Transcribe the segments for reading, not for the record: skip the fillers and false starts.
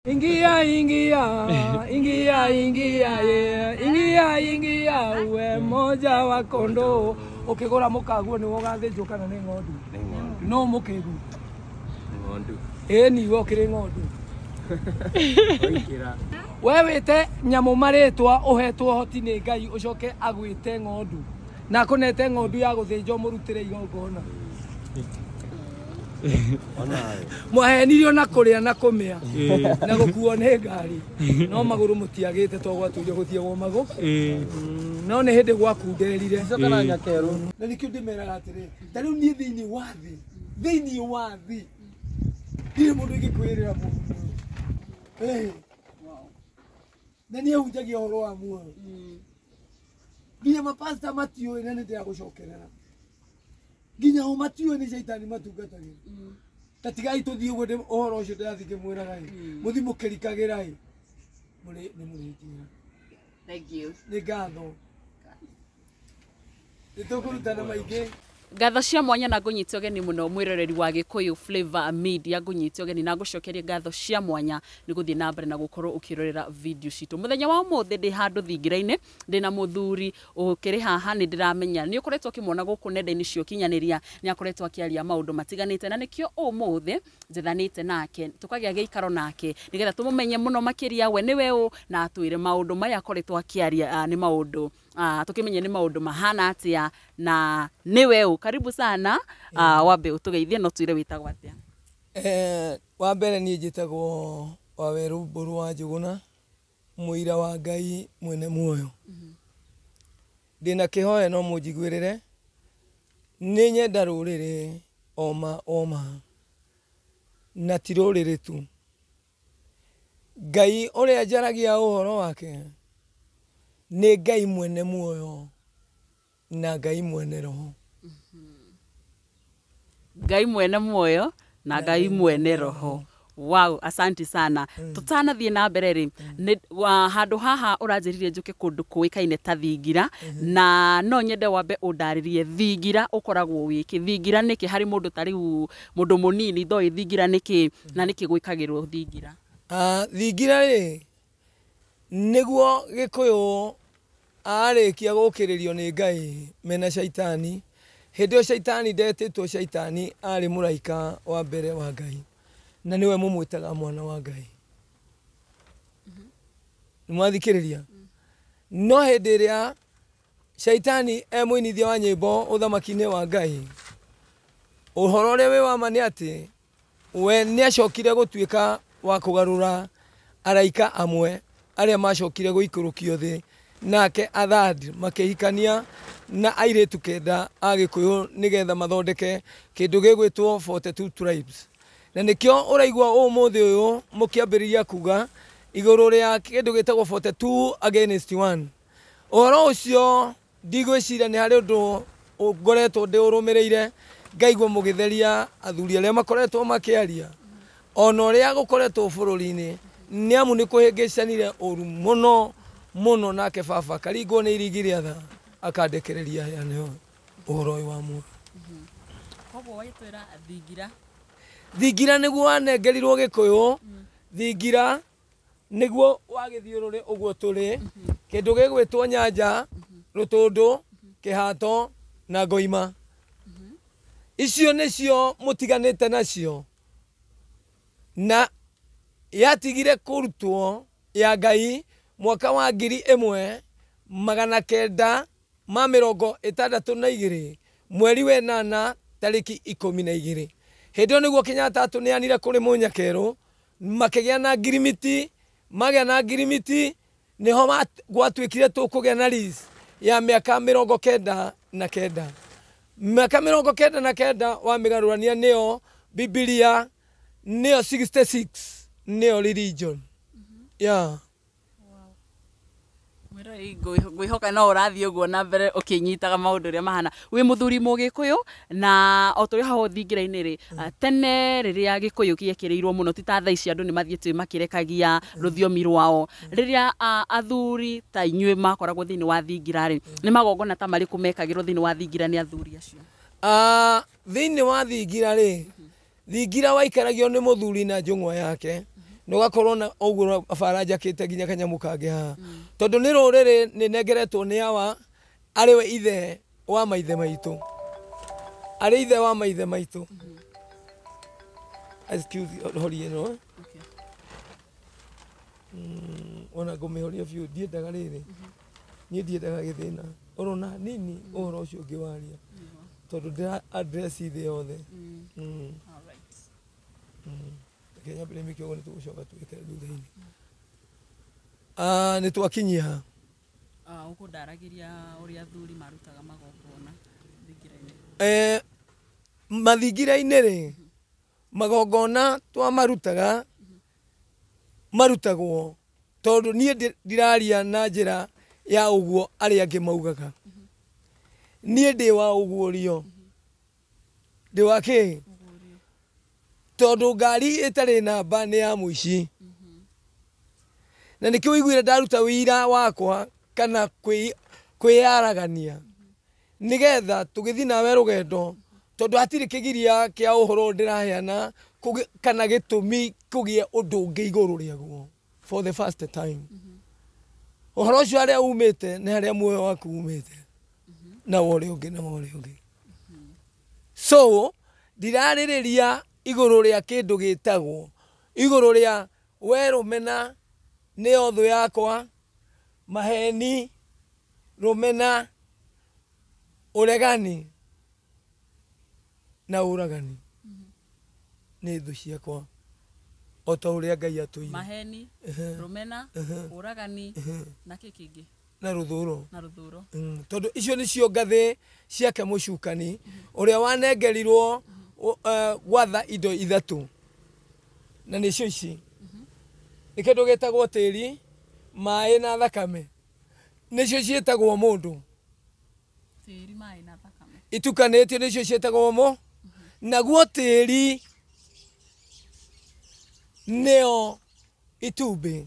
Ingia ingia ingia ingia yeah. Ingia ingia we moja wa kondoo. Ukigura mukaguo ni ugathĩnjwo kana nĩ ng'ondu? Nĩ ng'ondu. No mũkĩgu. Nĩ ng'ondu. Ĩni we ũkĩrĩ ng'ondu. Waingĩra. We wĩte nyamũ marĩtwa ũhetwo hoti nĩ Ngai ũcoke agwĩte ng'ondu. Na akũnete ng'ondu ya gũthĩnjwo mũrutĩre igongona. Onawe. Mwahenirio na kũrĩa na kũmĩa na gũkuo nĩ ngari no magũrũ mũtiagĩte to gwatũire gũthiagwo magũ. No nĩ hĩndĩ gwakunderire Kana nyakerũ. Na nĩkĩo ndĩmeraga atĩrĩ, ta rĩu niĩ thĩinĩ wa thĩ, thĩinĩ wa thĩ ndirĩ mũndũ ingĩkwĩrĩra mũndũ. Na niĩ hunjagia ũhoro wa muoyo nginya mapasta matiũĩ, na nĩ ndĩragũcokerera nginya o matiũĩ nĩ caitani matungatagĩra. Ta tigai tũthiĩ ũguo ũhoro ũcio ndĩrathiĩ ngĩmwĩraga ĩ, mũthiĩ mũkĩrikagĩra ĩ, mũrĩ nĩ mũrĩnjĩra. Thank you. Nĩ ngatho, nĩ tũkũrutana maingĩ. Ngatho cia mwanya na ngũnyite ũgeni mũno mwĩroreri wa Gĩkũyũ Flavor Media, ngũnyite ũgeni na ngũcokerie ngatho cia mwanya nĩ gũthiĩ na mbere na gũkorwo ũkĩrorera video citũ. Mũthenya wa ũmũthĩ ndĩ handũ thingira-inĩ, ndĩna mũthuri ũkĩrĩ haha, nĩ ndĩramenya nĩ ũkoretwo ũkĩmuona gũkũ nenda-inĩ cia ũkinyanĩria, nĩ akoretwo akĩaria maũndũ matiganĩte, na nĩkĩo ũmũthĩ njethanĩte nake tũkagĩa gĩikaro nake nĩgetha tũmũmenye mũno makĩria we nĩwe ũ, na atwĩre maũndũ maya akoretwo akĩaria nĩ maũndũ tũkĩmenye nĩ maũndũ mahana atĩa na nĩwe ũ. Karibu sana. Wambe ũtũgeithie no twĩre wĩtagwo atĩa. Wa mbere niĩ njĩtagwo Wawerũ Mbũrũ wa Njũgũna, mũira wa Ngai mwene muoyo. Ndĩna kĩhoya no mũnjiguĩrĩre, nĩ nyenda rũrĩrĩ oma oma, na ti rũrĩrĩ tu. Ngai ũrĩa njaragia ũhoro wake nĩ Ngai mwene muoyo na Ngai mwene roho. Ngai mwene muoyo na Ngai mwene roho. Wow, asante sana. Tũtanathiĩ na mbere rĩ, nĩ handũ haha ũranjĩrire njũke kũndũ kũĩkaine ta thingira, na no nyende wambe ũndarĩrie thingira ũkoragwo wĩkĩ, thingira nĩkĩ harĩ mũndũ ta rĩu mũndũ mũnini ndoĩ thingira nĩkĩ na nĩkĩ gwĩkagĩrwo thingira? Thingira rĩ, nĩguo Gĩkũyũ arĩkia gũkĩrĩrio nĩ Ngai mena caitani. Hĩndĩ ĩyo caitani ndetĩtwo caitani, arĩ mũraika wa mbere wa Ngai, na nĩwe mũmwĩtaga mwana wa Ngai. Nĩ mwathikĩrĩria? No hĩndĩ ĩrĩa caitani e mũinithia wa nyĩmbo ũthamaki-inĩ wa Ngai, ũhoro ũrĩa wĩ wa ma nĩ atĩ we nĩacokire gũtuĩka wa kũgarũra araika amwe arĩa macokire gũikũrũkio thĩ, nake Athad makĩhikania na airĩtu kenda a Gĩkũyũ nĩgetha mathondeke kĩndũ gĩgwĩtwo 42 tribes. Na nĩkĩo ũraigua ũmũthĩ ũyũ mũkĩambĩrĩria kuga igũrũ rĩa kĩndũ gĩtagwo 42 against 1. Ũhoro ũcio ndigwĩciria nĩ harĩ ũndũ ngoretwo ndĩũrũmĩrĩire, ngaigua mũgĩtheria athuri arĩa makoretwo makĩaria ona ũrĩa gũkoretwo bũrũri-inĩ, nĩ amu nĩ kũhĩngĩcanire ũru mũno mũno, nake baba karingwo nĩ irigi rĩa tha akandekereria heane ũhoro ũyũ wa muoyo. Koguo wagĩtwĩra thingira. Thingira nĩguo wanengerirwo Gĩkũyũ, thingira nĩguo wagĩthiũrũrĩ ũguo tũrĩ, kĩndũ gĩgwĩtwo Nyanja, Rũtũndũ, Kĩhato na Ngoima. Icio nĩcio mũtiganĩte nacio, na yatigire kũrutwo ya Ngai mwaka wa 1962 mweri wa 8 tarĩki 12. Hĩndĩ ĩyo nĩguo Kenyatta atũneanire kũrĩ Mũnyakerũ, makĩgĩa na ngirimiti, magĩa na ngirimiti nĩho gwatuĩkire tũkũgĩa na lease ya mĩaka 99. Mĩaka 99 wamĩgarũrania nĩyo Bibilia, nĩyo 66, nĩyo religion. Yeah. Ngwĩhoka no ũrathiĩ ũguo na mbere ũkĩnyitaga maũndũ ũrĩa mahana. Wĩ mũthuri mũgĩkũyũ, na o tũrĩ haha thingira-inĩ rĩ, tene rĩrĩa Gĩkũyũ gĩekĩrĩirwo mũno ti ta thaa ici andũ nĩ mathiĩte makĩrekagia rũthiomi rwao. Rĩrĩa athuri ta inyuĩ makoragwo thĩinĩ wa thingira rĩ, nĩ magongona ta marĩkũ mekagĩrwo thĩinĩ wa thingira nĩ athuri acio? Thĩinĩ wa thingira rĩ, thingira waikaragio nĩ mũthuri na njũng'wa yake, Na ũgakorwo na ũguo bara njakĩte nginya kanyamũ kangĩ haha. Tondũ nĩ rũrĩrĩ nĩ nengeretwo nĩ awa arĩ we ithe wa maithe maitũ. Arĩ ithe wa maithe maitũ. Excuse, horia ĩno. Okay. Ona ngũmĩhoria biũ ndiendaga rĩrĩ. Niĩ ndiendaga gĩthĩna. Orona nini ũhoro ũcio ũngĩ waria. Tondũ ndĩra address thĩ yothe. All right. Reke nyambĩrĩrie mĩke ũguo nĩ tũgũcoka twĩkĩre thutha-inĩ. Nĩ twakinyia ha? Ũkũndaragĩria ũrĩa athuri marutaga magongona thingira-inĩ. Mathingira-inĩ rĩ, magongona twamarutaga marutagwo tondũ niĩ ndiraria na njĩra ya ũguo arĩa angĩ maugaga. Niĩ ndĩ wa ũguũrio. Ndĩ wa kĩ? Tondũ ngari ĩtarĩ namba nĩ ya mũici. Na nĩkĩo ũiguire ndaruta wĩira wakwa kana kwĩyaragania. Nĩgetha tũgĩthiĩ nawe rũgendo tondũ hatirĩ kĩgiria kĩa ũhoro ndĩraheana kana gĩtũmi kũgĩe ũndũ ũngĩ igũrũ rĩaguo for the first time. Ũhoro ũcio harĩa umĩte nĩ harĩa muoyo waku umĩte. Na wa ũrĩa ũngĩ na wa ũrĩa ũngĩ. So ndirarĩrĩria igũrũ rĩa kĩndũ gĩtagwo igũrũ rĩa we rũmena nĩyo thũ yakwa, maheni, rũmena, ũregani na ũragani nĩ thũ ciakwa o ta ũrĩa Ngai atũire. Maheni, rũmena, ũragani na kĩ kĩngĩ? Na rũthũro. Na rũthũro. Tondũ icio nĩcio ngathĩ ciake mũcukani ũrĩa wanengerirwo gwatha indo ithatũ na nĩcio ici. Nĩ kĩndũ gĩtagwo tĩri, maĩ na thakame. Nĩcio ciĩtagwo mũndũ. Tĩri, maĩ na thakame. Itukanĩtio nĩcio ciĩtagwo mũ. Naguo tĩri nĩo itumbĩ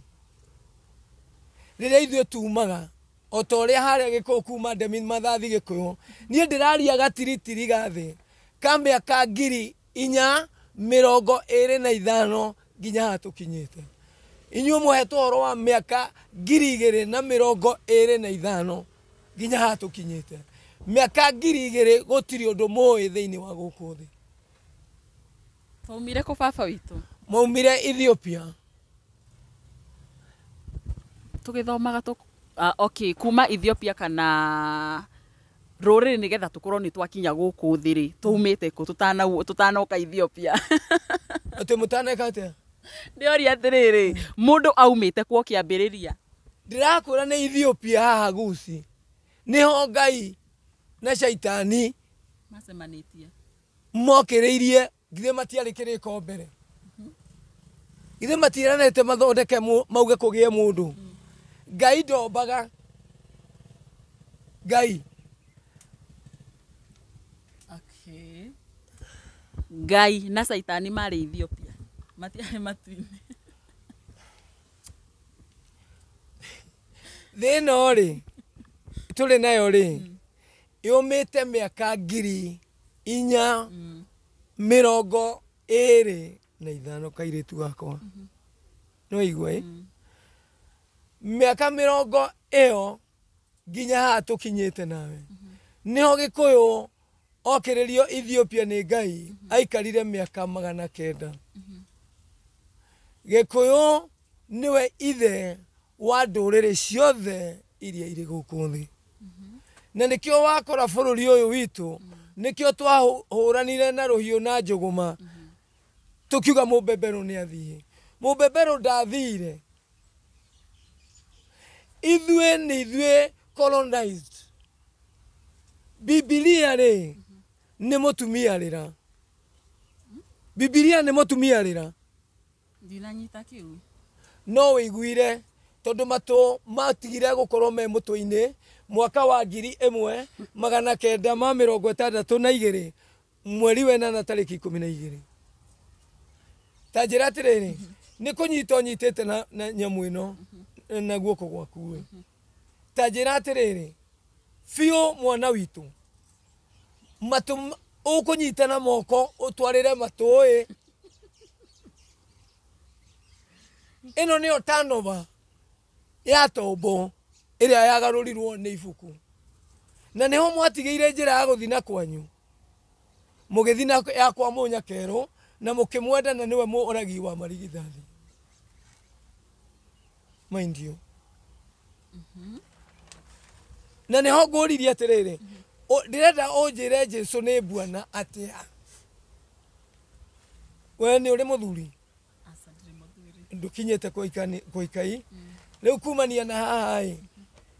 rĩrĩa ithuĩ tumaga o ta ũrĩa harĩa Gĩkũyũ kuma Ndemi Mathathi Gĩkũyũ. Niĩ ndĩraria gatiritiri ga thĩ ka mĩaka 4,025 nginya haha tũkinyĩte. Inyuĩ mũhetwo ũhoro wa mĩaka 2,025 nginya haha tũkinyĩte. Mĩaka 2,000 gũtirĩ ũndũ mũĩ thĩinĩ wa gũkũ thĩ. Twaumire kũ baba witũ? Mwaumire Ethiopia. Tũgĩthomaga okay, kuma Ethiopia kana rũrĩrĩ nĩgetha tũkorwo nĩ twakinya gũkũ thĩ rĩ, tũumĩte kũ tũtanoka Ethiopia? Atĩ mũtaneka atĩa? Ndĩoria atĩrĩrĩ, mũndũ aumĩte kuo kĩambĩrĩria? Ndĩrakwĩra nĩ Ethiopia haha Guci. Nĩho Ngai na Shaitani macemanĩtie. Mokĩrĩirie, githĩ matiarĩ kĩrĩko mbere. Githĩ matiĩranĩte mathondeke mauge kũgĩe mũndũ. Ngai ndombaga. Ngai. Okay. Ngai na Shaitani marĩ Ethiopia. Matiarĩ matu-inĩ. Thĩ ĩno rĩ, tũrĩ nayo rĩ, yũmĩte mĩaka 4,025 kairĩtu gakwa. No igua ĩ? Mĩaka mĩrongo ĩyo nginya haha tũkinyĩte nawe. Nĩho Gĩkũyũ okĩrĩrio Ethiopia nĩ Ngai aikarire mĩaka 900. Gĩkũyũ nĩwe ithe wa ndũrĩrĩ ciothe iria irĩ gũkũ thĩ. Na nĩkĩo wakora bũrũri ũyũ witũ, nĩkĩo twahũranire na rũhiũ na njũgũma tũkiuga mũbeberũ nĩ athiĩ. Mũbeberũ ndathire. Ithuĩ nĩ ithuĩ colonized. Bibilia rĩ nĩ mũtumia rĩra. Bibilia nĩ mũtumia rĩra. Ndinanyita kĩu. No wĩiguire tondũ matũ matigire gũkorwo me mũtwe-inĩ mwaka wa 1962 mweri wa 8 tarĩki 12. Ta njĩra atĩrĩrĩ, nĩ kũnyita ũnyitĩte na nyamũ ĩno na guoko gwaku ĩ. Ta njĩra atĩrĩrĩ, biũ mwana witũ, matũ ũkũnyita na moko ũtwarĩre matũ ĩ. Ĩno nĩyo turnover ya tombo ĩrĩa yagarũrirwo nĩ ibuku. Na nĩho mwatigĩire njĩra ya gũthiĩ na kwanyu. Mũgĩthiĩ na ya kwa Mũnyakerũ na mũkĩmwenda na nĩwe mũũragi wa marigithathi. Mind you. Na nĩho ngũririe atĩrĩrĩ, ndĩrenda ũnjĩre Jesũ nĩ bwana atĩa? We nĩ ũrĩ mũthuri? Aca ndirĩ mũthuri. Ndũkinyĩte kũikai. Rĩu kumania na haha ĩ,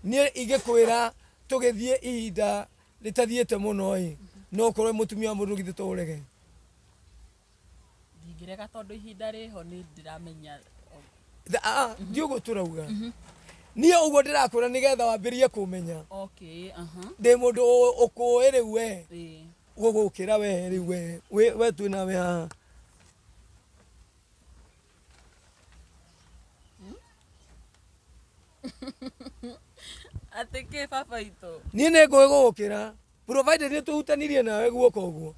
niĩ ingĩkwĩra tũgĩthiĩ ihinda rĩtathiĩte mũno ĩ, no ũkorwo wĩ mũtumia wa mũndũ githĩ to ũrege? Ndingĩrega tondũ ihinda rĩho nĩ ndĩramenya. Ndi ũguo tũrauga. Niĩ ũguo ndĩrakwĩra nĩgetha wambĩrĩrie kũmenya. Okay, aha. Ndĩ mũndũ ũkũĩ rĩu we. Ĩĩ. Gũgũkĩra we rĩu we. We twĩ nawe haha. Atĩ kĩ baba itũ? Niĩ nĩ ngũĩ gũgũkĩra. Provided nĩ tũhutanirie nawe guoko ũguo.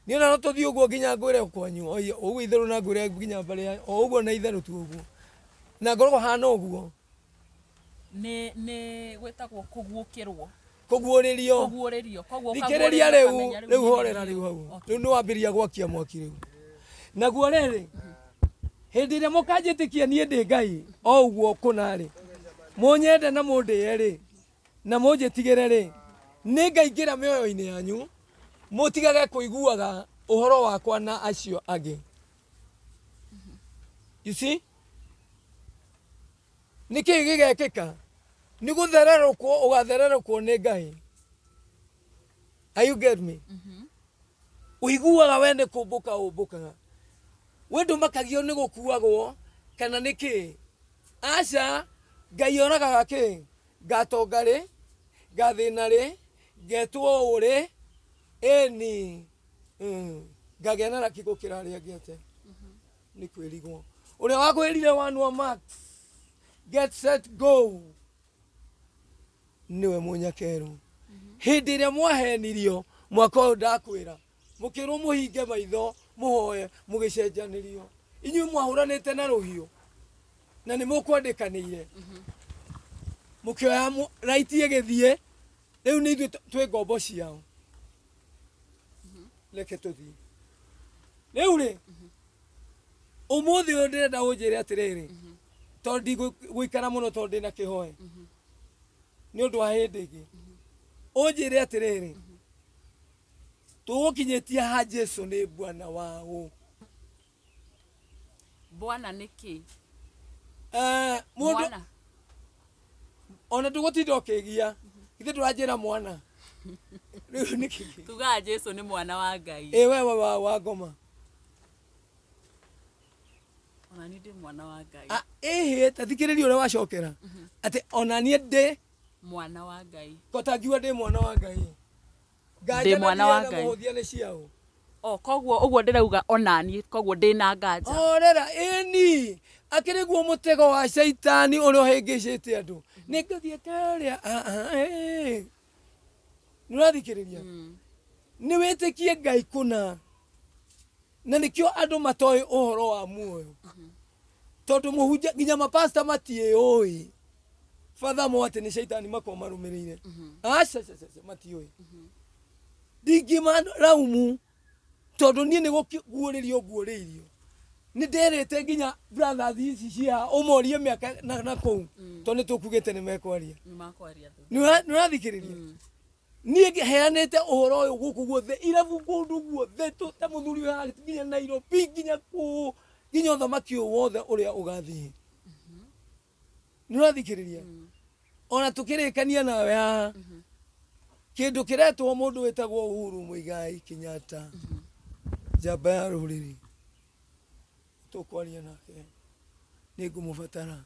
Niĩ ona no tũthiĩ ũguo nginya ngwĩre kwanyu. Oi, ũguo itherũ na ngwĩre nginya mbarĩ ya, o ũguo na itherũ tu ũguo. Na ngoragwo hana ũguo. Nĩ gwĩtagwo kũguũkĩrwo. Kũguũrĩrio. Kũguũrĩrio. Koguo Thikĩrĩria ũkaguũrĩrio rĩu, ũkamenya rĩu nĩ horera nĩ rĩu hau. Okay. Rĩu nĩ wambĩrĩria gwakia mwaki rĩu. Naguo rĩrĩ, hĩndĩ ĩrĩa mũkanjĩtĩkia niĩ ndĩ Ngai, o ũguo kũna rĩ, mũnyende na mũndĩe rĩ, na mũnjĩtigĩre rĩ, nĩ ngaingĩra mĩoyo-inĩ yanyu, mũtigage kũiguaga ũhoro wakwa na acio angĩ. You see? Nĩ kĩĩ gĩgekĩka? Nĩ gũthererũkwo ũgathererũkwo nĩ Ngai. Are you get me? Ũiguaga we nĩ kũmbũka ũmbũkaga. We ndũmakagio nĩ gũkuagwo kana nĩ kĩĩ? Aca, Ngai oragaga kĩĩ? Ngatonga rĩ, ngathĩna rĩ, ngetwo ũũ rĩ, ĩni, ngagĩa na raki gũkĩra arĩa angĩ atĩa? Nĩ kwĩrigwo. Ũrĩa wakwĩrire one wa max, get set go, nĩwe Mũnyakerũ. Hĩndĩ ĩrĩa mwahenirio mwaka ũyũ ndakwĩra, mũkĩrwo mũhinge maitho, mũhoe, mũgĩcenjanĩrio. Inyuĩ mwahũranĩte na rũhiũ na nĩ mũkwandĩkanĩire. Mũkĩoya right ĩgĩthiĩ, rĩu nĩ ithuĩ twĩ ngombo ciao. Reke tũthiĩ. Rĩu rĩ, ũmũthĩ ũyũ ndĩrenda ũnjĩre atĩrĩrĩ, tondũ ndigũikara mũno tondũ ndĩna kĩhoe. Nĩ ũndũ wa hĩndĩ ĩngĩ. Ũnjĩre atĩrĩrĩ, tũgũkinyĩtie ha Jesũ nĩ bwana wa ũ? Bwana nĩ kĩ? Mũndũ Mwana. ona ndũgũtinda ũkĩgia. Ithe ndũranjĩra mwana. Rĩu nĩ kĩ? Tugaga Jesũ nĩ mwana wa Ngai. Ĩ we wa ngoma. Ona niĩ ndĩ mwana wa Ngai. Ĩhĩ, ta thikĩrĩria ũrĩa wacokera. Atĩ ona niĩ ndĩ mwana wa Ngai. Ko tangiuga ndĩ mwana wa Ngai. Ndĩ mwana wa Ngai. Mũhũthia nĩ ciao. O koguo ũguo ndĩrauga ona niĩ koguo ndĩ na nganja. Horera ĩni. Akĩrĩ guo mũtego wa caitani ũrĩa ũhĩngĩcĩte andũ. Nĩ ngathiĩ karĩa. Nĩ ũrathikĩrĩria? Nĩ wĩtĩkie Ngai kũna. Na nĩkĩo andũ matoĩ ũhoro wa muoyo. Tondũ mũhunjia nginya mapasta matiĩũĩ. Father mo atĩ nĩ caitani makoragwo marũmĩrĩire. Aca, aca, aca, matiũĩ. Ndingĩmaraumu tondũ niĩ nĩ gũguũrĩrio nguũrĩirio. Nĩ nderĩte nginya brothers ici cia ũmorie mĩaka na kũu. Tondũ nĩ tũkugĩte nĩ mekwaria. Nĩ makwaria thutha. Nĩ ũrathikĩrĩria? Niĩ heanĩte ũhoro ũyũ gũkũ guothe, irabu kũndũ guothe, ta mũthuri ũyũ haha, nginya Nairobi, nginya kũũ, nginya ũthamaki ũyũ wothe ũrĩa ũgathiĩ. Nĩ ũrathikĩrĩria? Ona tũkĩrĩkania nawe haha, kĩndũ kĩretwo mũndũ wĩtagwo Uhuru Muigai Kenyatta, njamba ya rũrĩrĩ, tũkwaria nake, nĩ ngũmũbatara.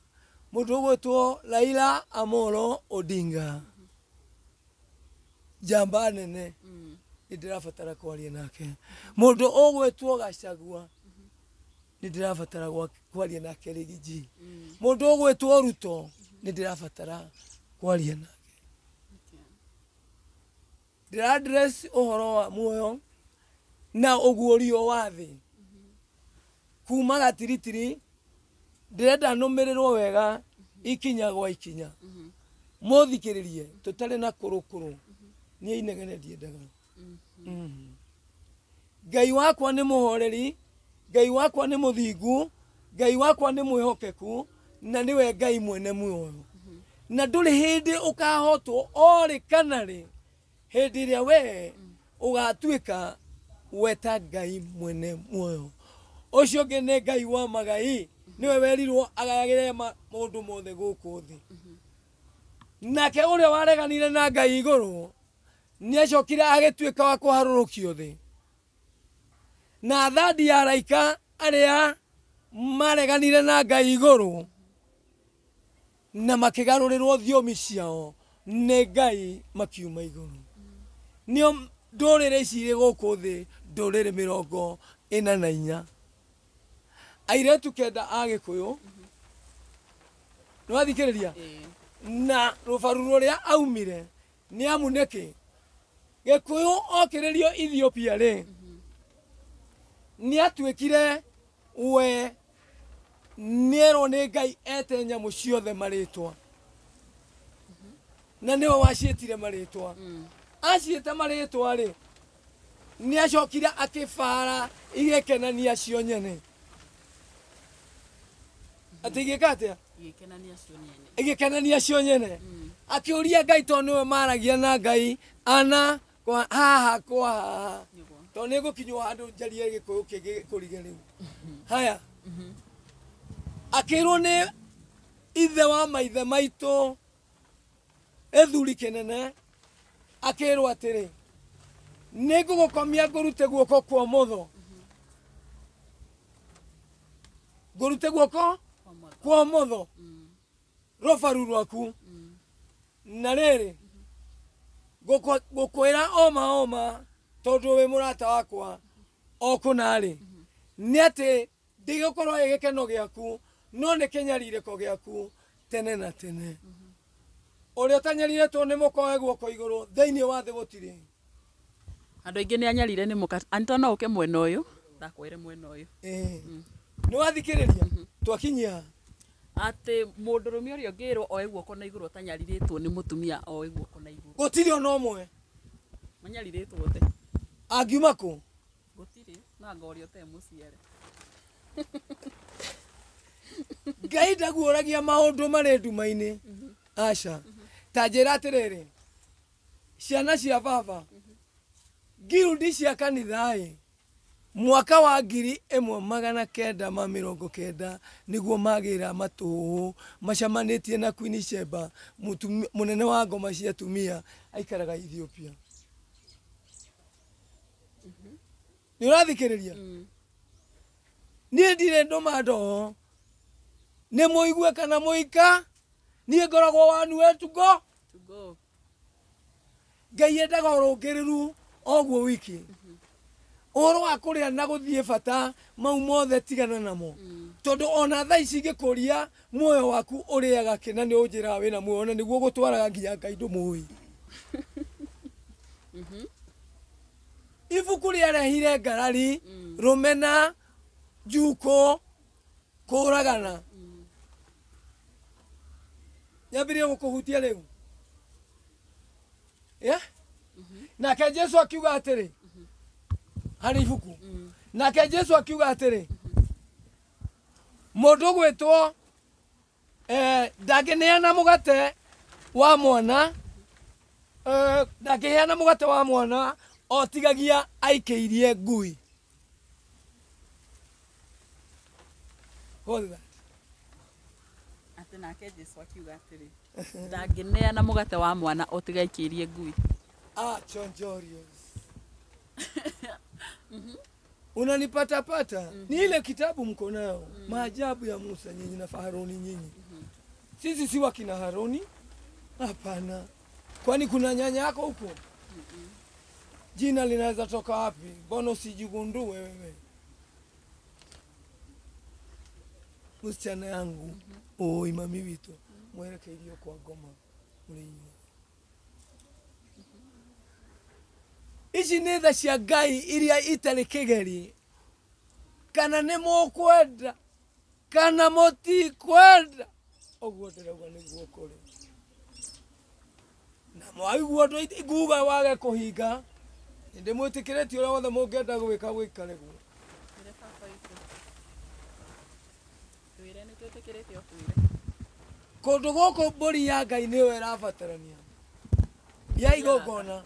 Mũndũ ũgwĩtwo Raila Amolo Odinga, njamba nene, nĩ ndĩrabatara kwaria nake. Mũndũ ũgwĩtwo Gachagua, nĩ ndĩrabatara kwaria nake Rigiji. Mũndũ ũgwĩtwo Ruto, nĩ ndĩrabatara kwaria nake. Ndĩra address ũhoro wa muoyo na ũguũrio wa thĩ. Kuma gatiritiri Ndĩrenda nũmĩrĩrwo wega ikinya gwa ikinya. Mũthikĩrĩrie tũtarĩ na kũrũkũrũ. Niĩ inegene ndiendaga. Ngai wakwa nĩ mũhoreri, Ngai wakwa nĩ mũthingu, Ngai wakwa nĩ mwĩhokeku, na nĩwe Ngai mwene muoyo. Na ndũrĩ hĩndĩ ũkahotwo orĩ kana rĩ, hĩndĩ ĩrĩa we ũgatuĩka weta Ngai mwene muoyo. Ũcio ũngĩ nĩ Ngai wa magai, nĩwe werirwo agayagĩre maũndũ mothe gũkũ thĩ. Nake ũrĩa wareganire na Ngai igũrũ nĩacokire agĩtuĩka wa kũharũrũkio thĩ. Na thandi ya araika arĩa mareganire na Ngai igũrũ na makĩgarũrĩrwo thiomi ciao nĩ Ngai makiuma igũrũ. Nĩo ndũrĩrĩ ici irĩ gũkũ thĩ, ndũrĩrĩ 44. Airĩtu 9 a Gĩkũyũ. Nĩwathikĩrĩria? Na rũbaru rũrĩa aumire nĩ amu nĩkĩ? Gĩkũyũ okĩrĩrio Ethiopia rĩ, nĩatuĩkire we nĩerwo nĩ Ngai ete nyamũ ciothe marĩtwa. Na nĩwe waciĩtire marĩtwa. Aciĩte marĩtwa rĩ, nĩacokire akĩbara igĩkenania cio nyene. Atĩ igĩka atĩa? Igĩkenania cio nyene. Igĩkenania cio nyene. Akĩũria Ngai tondũ nĩwe maragia na Ngai ana kwa haha kwa haha. Tondũ nĩngũkinywo handũ njarie Gĩkũyũ kĩngĩ gĩkũrige rĩu. Haya. Akĩrwo nĩ ithe wa maithe maitũ ĩthuri kĩnene, akĩrwo atĩrĩ, nĩngũgũkomia ngũrute guoko kwa ũmotho. Ngũrute guoko kwa ũmotho rũbaru rwaku. Na rĩrĩ, ngũkwĩra oma oma tondũ wĩ mũrata wakwa o kũna rĩ, nĩ atĩ ndĩgũkorwo ĩ gĩkeno gĩaku no nĩ kĩnyarirĩko gĩaku tene na tene. Ũrĩa ũtanyarirĩtwo nĩ mũkoe guoko igũrũ thĩinĩ wa thĩ gũtirĩ. Andũ aingĩ nĩ anyarire nĩ mũka. Anto no ũke mwena ũyũ, ndakwĩre mwena ũyũ. Nĩ wathikĩrĩria? Twakinyia atĩ mũndũrũme ũrĩa ũngĩrwo oe guoko na igũrũ ũtanyarirĩtwo nĩ mũtumia oe guoko na igũrũ. Gũtirĩ ona ũmwe. Manyarirĩtwo othe. Angiuma kũ? Gũtirĩ, no anga ũrĩa ũtarĩ mũciare. Ngai ndaguũragia maũndũ marĩ nduma-inĩ. Aca. Ta njĩra atĩrĩrĩ, ciana cia baba, guild cia kanitha-ĩ, mwaka wa 1990 nĩguo magĩra matũhũhũ macemanĩtie na Queen Sheba, mũnene wa ngoma cia atumia aikaraga Ethiopia. Nĩ ũrathikĩrĩria? Niĩ ndirĩ ndũma ndoho, nĩ mũigue kana mũika, niĩ ngoragwo one way to go. To go. Ngai endaga ũrũngĩrĩru oguo wiki. Ũhoro wa kũrĩa na gũthiĩ bata mau mothe tigana namo. Tondũ ona thaa ici ingĩkũria muoyo waku ũrĩaga kĩ na nĩ ũnjĩraga wĩna muoyo na nĩguo gũtwaraga nginya Ngai ndũmũĩ. Ibuku rĩarehire ngarari, rũmena, njukũ, kũragana. Nyambirie gũkũhutia rĩu. Yeah? Nake Jesu akiuga atĩrĩ, harĩ ibuku. Nake Jesu akiuga atĩrĩ, mũndũ gwĩtwo ndangĩneana mũgate wa mwana, ndangĩheana mũgate wa mwana o tigagia aikĩirie ngui. Hold that. Atĩ nake Jesu akiuga atĩrĩ, ndangĩneana mũgate wa mwana o tiga aikĩirie ngui. Ah, chonjorios. Unanipata pata? Ni ile kitabu mko nayo, Maajabu ya Musa nyinyi na Haruni nyinyi. Sisi si wakina Haruni? Hapana. Kwani kuna nyanya yako huko? Jina linaweza toka wapi? Mbona usijigundue wewe? Msichana yangu, oi mami wito, mwerekeirio kwa ngoma mũrĩ. Ici nĩ tha cia Ngai iria itarĩ kĩgeri, kana nĩ mũkwenda Kana mũtikwenda ũguo ndĩrauga nĩguo kũrĩ. Na mwaigua ũndũ nguga wage kũhinga, nĩndĩmwĩtĩkĩrĩtie ũrĩa wothe mũngĩenda gwĩka gwĩkare guo. Kũndũ gũkũ mbũri ya Ngai nĩyo ĩrabatarania. Ya igongona.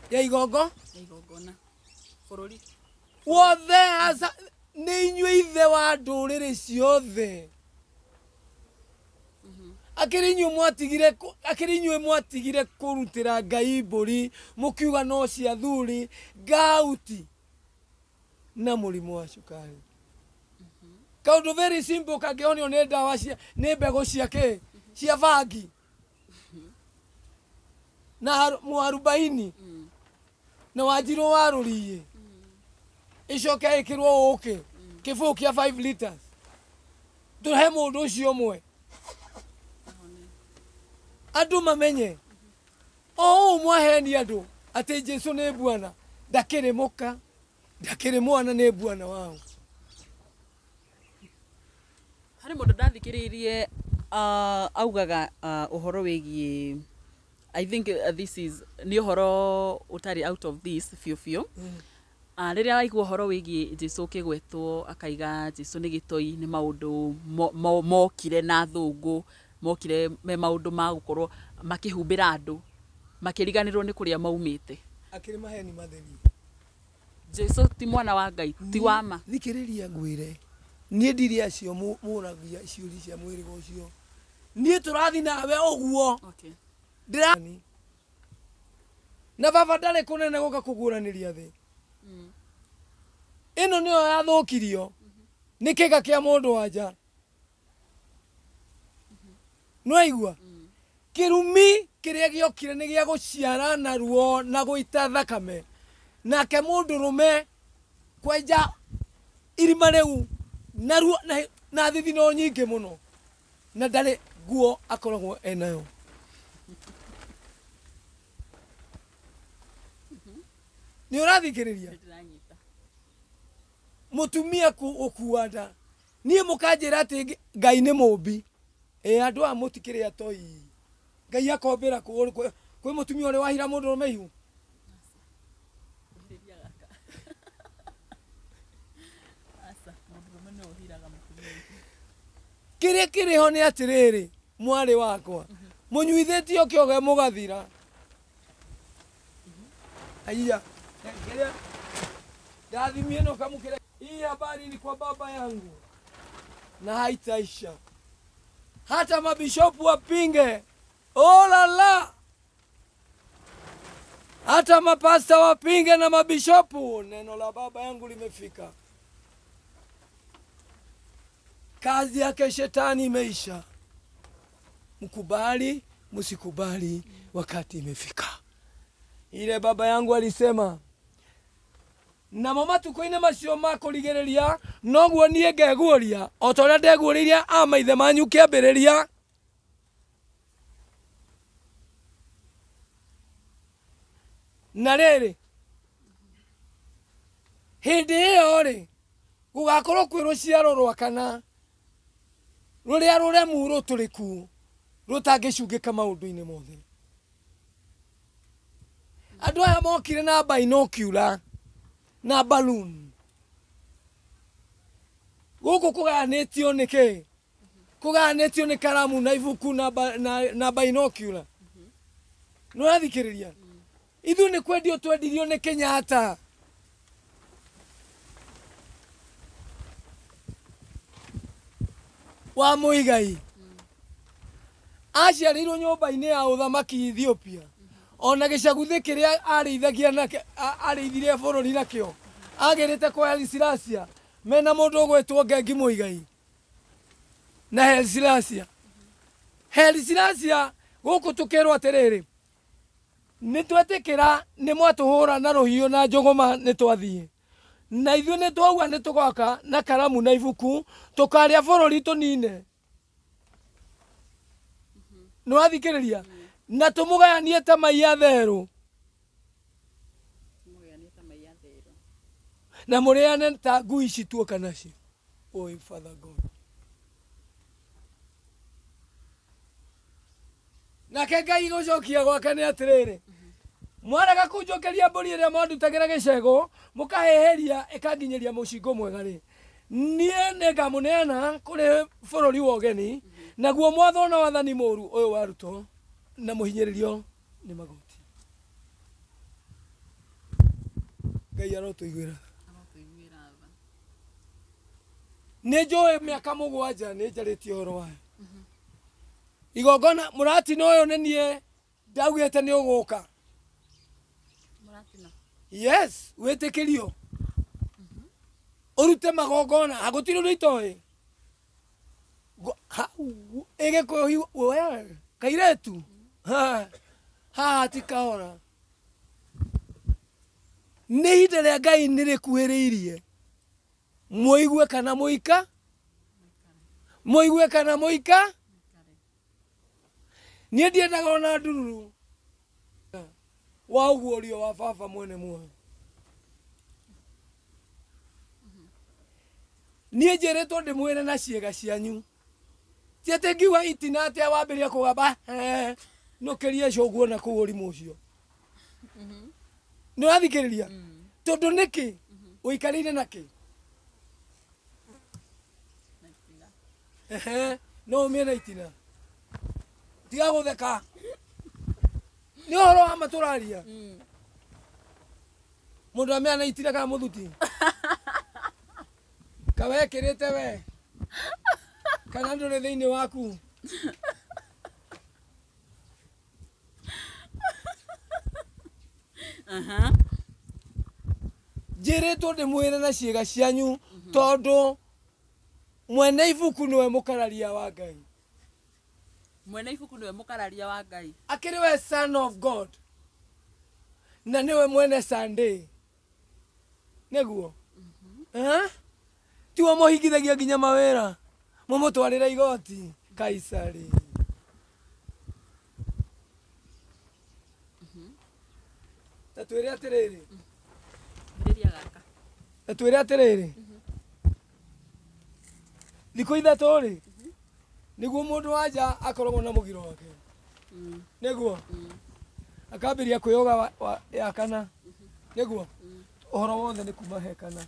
Ya igongo? Ya igongona. Bũrũri. Wothe aca nĩ inyuĩ ithe wa ndũrĩrĩ ciothe. Akĩrĩ inyuĩ mwatigire kũrutĩra Ngai mbũri mũkiuga no cia thuri ngauti na mũrimũ wa cukari. Kaũndũ very simple kangĩhonio nĩ ndawa cia nĩ mbegũ cia kĩ cia bangi na mwarubaini na wanjirũ wa rũriĩ icoke ĩkĩrwo ũkĩ kĩbũyũ kĩa 5 liters tũhe mũndũ ũcio ũmwe andũ mamenye o ũũ mwaheni andũ atĩ Jesũ nĩ bwana ndakĩrĩ mũka ndakĩrĩ mwana nĩ bwana wao. Harĩ mũndũ ndathikĩrĩirie augaga ũhoro wĩgiĩ I think this is nĩ ũhoro ũtarĩ out of this biũ biũ. Rĩrĩa waigua ũhoro wĩgiĩ Jesũ ũkĩgwetwo akaiga Jesũ nĩ gĩtoi nĩ maũndũ mokire na athũngũ mokire me maũndũ ma gũkorwo makĩhumbĩra andũ makĩriganĩrwo nĩ kũrĩa maumĩte. Akĩrĩ maheni matheri. Jesũ ti mwana wa Ngai ti wa ma. Thikĩrĩria ngwĩre niĩ ndirĩ acio mũragia ciũria cia mwĩrĩga ũcio. Niĩ tũrathiĩ nawe ũguo. Okay. Na baba ndarĩ kũnene gũka kũguũranĩria thĩ. Ĩno nĩyo yathũkirio nĩ kĩga kĩa mũndũ wa nja. Nĩwaigua? Kĩrumi kĩrĩa gĩokire nĩ gĩa gũciara na ruo na gũita thakame. Nake mũndũrũme kwenja irima rĩu na ruo na thithino nyingĩ mũno na ndarĩ nguo akoragwo enayo. Nĩ ũrathikĩrĩria? Mũtumia gũkua nda. Niĩ mũkanjĩra atĩ Ngai nĩ mũmbi. Ĩ andũ aya mũtikĩrĩ atoi. Ngai akombĩra kwĩ mũtumia ũrĩa wahira mũndũrũme ihu. Kĩrĩa kĩrĩ ho nĩ atĩrĩrĩ mwarĩ wakwa mũnyuithĩtio kĩoge mũgathira. Aiya kĩrĩa ndathimie no kamũkĩra. Hii habari ni kwa baba yangu na haitaisha. Hata mabishopu wapinge, oh la la, hata mapasta wapinge na mabishopu, neno la baba yangu limefika. Kazi yake shetani imeisha. Mkubali, msikubali, wakati imefika. Ile baba yangu alisema namo matukũ-inĩ macio ma kũrigĩrĩria noguo niĩ ngeguũria o ta ũrĩa ndeguũrĩirie a maithe manyu kĩambĩrĩria. Na rĩrĩ hĩndĩ ĩyo rĩ gũgakorwo kwĩ rũciaro rwa kana rũrĩa rũremu rũtũrĩku rũtangĩcungĩka maũndũ-inĩ mothe. Andũ aya mokire na binocular na balloon. Gũkũ kũgayanĩtio nĩ kĩ? Kũgayanĩtio nĩ karamu na ibuku na binocular. Nĩ ũrathikĩrĩria? Ithuĩ nĩ kwendio twendirio nĩ Kenyatta. Wa Muigai. Aciarĩirwo nyũmba-inĩ ya ũthamaki Ethiopia. Ona gĩcaguthĩ kĩrĩa arĩithagia nake arĩithirie bũrũri nakĩo agĩrĩte kwa Haile Selassie mena mũndũ ũgwĩtwo Ngengi Muigai na Haile Selassie. Haile Selassie gũkũ tũkĩrwo atĩrĩrĩ nĩ twetĩkĩra nĩ mwatũhũra na rũhiũ na njũgũma nĩ twathiĩ na ithuĩ nĩ twauga nĩ tũgoka na karamu na ibuku tũkarĩa bũrũri tũnine. Nĩ wathikĩrĩria? Na tũmũgayanie ta mai ya therũ na mũrĩane ta ngui cituoka nacio. Oi Father God. Nake Ngai gũcokia gwake nĩ atĩrĩrĩ, mwarega kũnjokeria mbũri ĩrĩa mwandutagĩra gĩcegũ mũkahĩhĩria ĩkanginyĩria mũcingo mwega rĩ, niĩ nĩngamũneana kũrĩ bũrũri wa ũgeni, naguo mwathwo na wathani mũru ũyũ wa Ruto na mũhinyĩrĩrio nĩ magoti. Ngai arotũiguĩra. Nĩ njũĩ mĩaka 7 nĩ njarĩtie ũhoro wayo. Igongona mũratina ũyũ nĩ niĩ ndaugĩte nĩ ũgũka. Yes, wĩtĩkĩrio. Ũrute magongona, gũtirĩ ũndũ itoĩ. Ĩgĩkũyũ we kairetu. Haha ti kahora. Nĩ ihinda rĩa Ngai nĩ rĩkuhĩrĩirie. Mũigue kana mũika? Mũigue kana mũika? Niĩ ndiendaga ona ndururu wa ũguũrio wa baba mwene muoyo. Niĩ njĩrĩtwo ndĩmwĩre na ciĩga cianyu. Ti atĩ ngiuga itina atĩa wambĩrĩria kũgamba nũkĩrie cũguo na kũu ũrimũ ũcio. Nĩ ũrathikĩrĩria? Tondũ nĩkĩ ũikarĩire nakĩ? No ũmĩe na itina. Tiga gũtheka. Nĩ ũhoro wa ma tũraria. Mũndũ amĩa na itina kana mũthuti? Kawekĩrĩte we? Kana ndũrĩ thĩinĩ waku? Njĩrĩtwo ndĩmwĩre na ciĩga cianyu tondũ mwene ibuku nĩwe mũkararia wa Ngai. Mwene ibuku nĩwe mũkararia wa Ngai. Akĩrĩ we son of God. Na nĩwe mwene Sunday. Nĩguo? Tiwe mũhingithagia nginya mawĩra. Mũmũtwarĩre igoti Kaisari. Ta twĩre atĩrĩrĩ. Ta twĩre atĩrĩrĩ. Thikũ 3 rĩ, nĩguo mũndũ wa nja akoragwo na mũgiro wake. Nĩguo? Akambĩrĩria kwĩyoga ya kana. Nĩguo? Ũhoro wothe nĩ kuma he kana.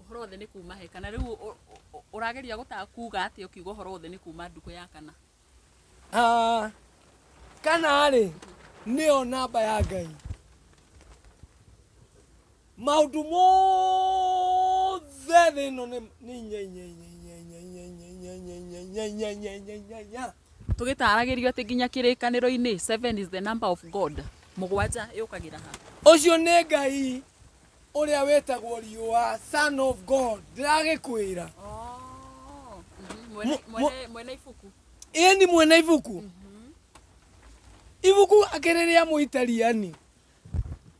Ũhoro wothe nĩ kuma he kana. Rĩu ũrageria kuga atĩa ũkiuga ũhoro wothe nĩ kuma ndukũ ya kana? Kana rĩ, nĩyo namba ya Ngai. Maũndũ mothe thĩ ĩno nĩ inya inya inya inya inya inya inya inya inya inya inya inya inya inya inya. Tũgĩtaragĩrio atĩ nginya kĩrĩkanĩro-inĩ 7 is the number of God. 7 yũkagĩra ha. Ũcio nĩ Ngai ũrĩa wĩtagwo riũa, son of God. Ndĩragĩkwĩra. Mwene ibuku. Ĩni mwene ibuku. Ibuku akĩrĩ rĩa Mũitaliani.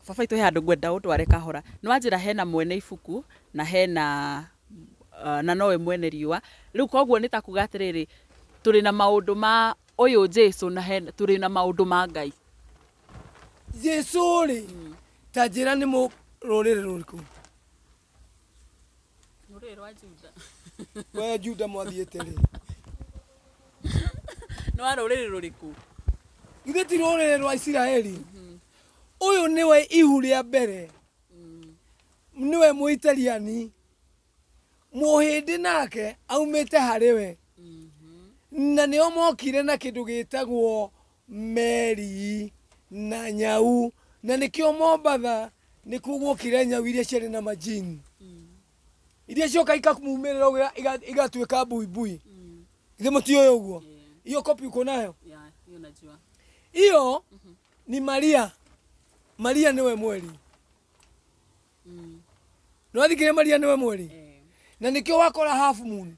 Baba itũ he handũ ngwenda ũndware kahora. Nĩ wanjĩra hena mwene ibuku na hena na nowe mwene riũa. Rĩu koguo nĩ ta kuga atĩrĩrĩ, tũrĩ na maũndũ ma ũyũ Jesu na tũrĩ na maũndũ ma Ngai. Jesu rĩ, ta njĩra nĩ rũrĩrĩ rũrĩkũ? Rũrĩrĩ rwa Juda. We Juda mwathiĩte rĩ? Nĩ wa rũrĩrĩ rũrĩkũ? Githĩ ti rũrĩrĩ rwa Isiraeli? Ũyũ nĩwe ihu rĩa mbere. Nĩwe Mũitaliani. Mũhĩndĩ nake aumĩte harĩ we. Na nĩo mokire na kĩndũ gĩtagwo meri na nyau. Na nĩkĩo Mombatha nĩkuo guokire nyau iria ciarĩ na majini. Iria cioka ikamumĩrĩra ũguo igatuĩka mbuibui. Githĩ mũtiũĩ ũguo? Hiyo kopi uko nayo? Hiyo najua. Hiyo ni Maria. Maria niwe mweri. Nĩwathikĩrĩria Maria niwe mweri? Na nĩkĩo wakora half moon.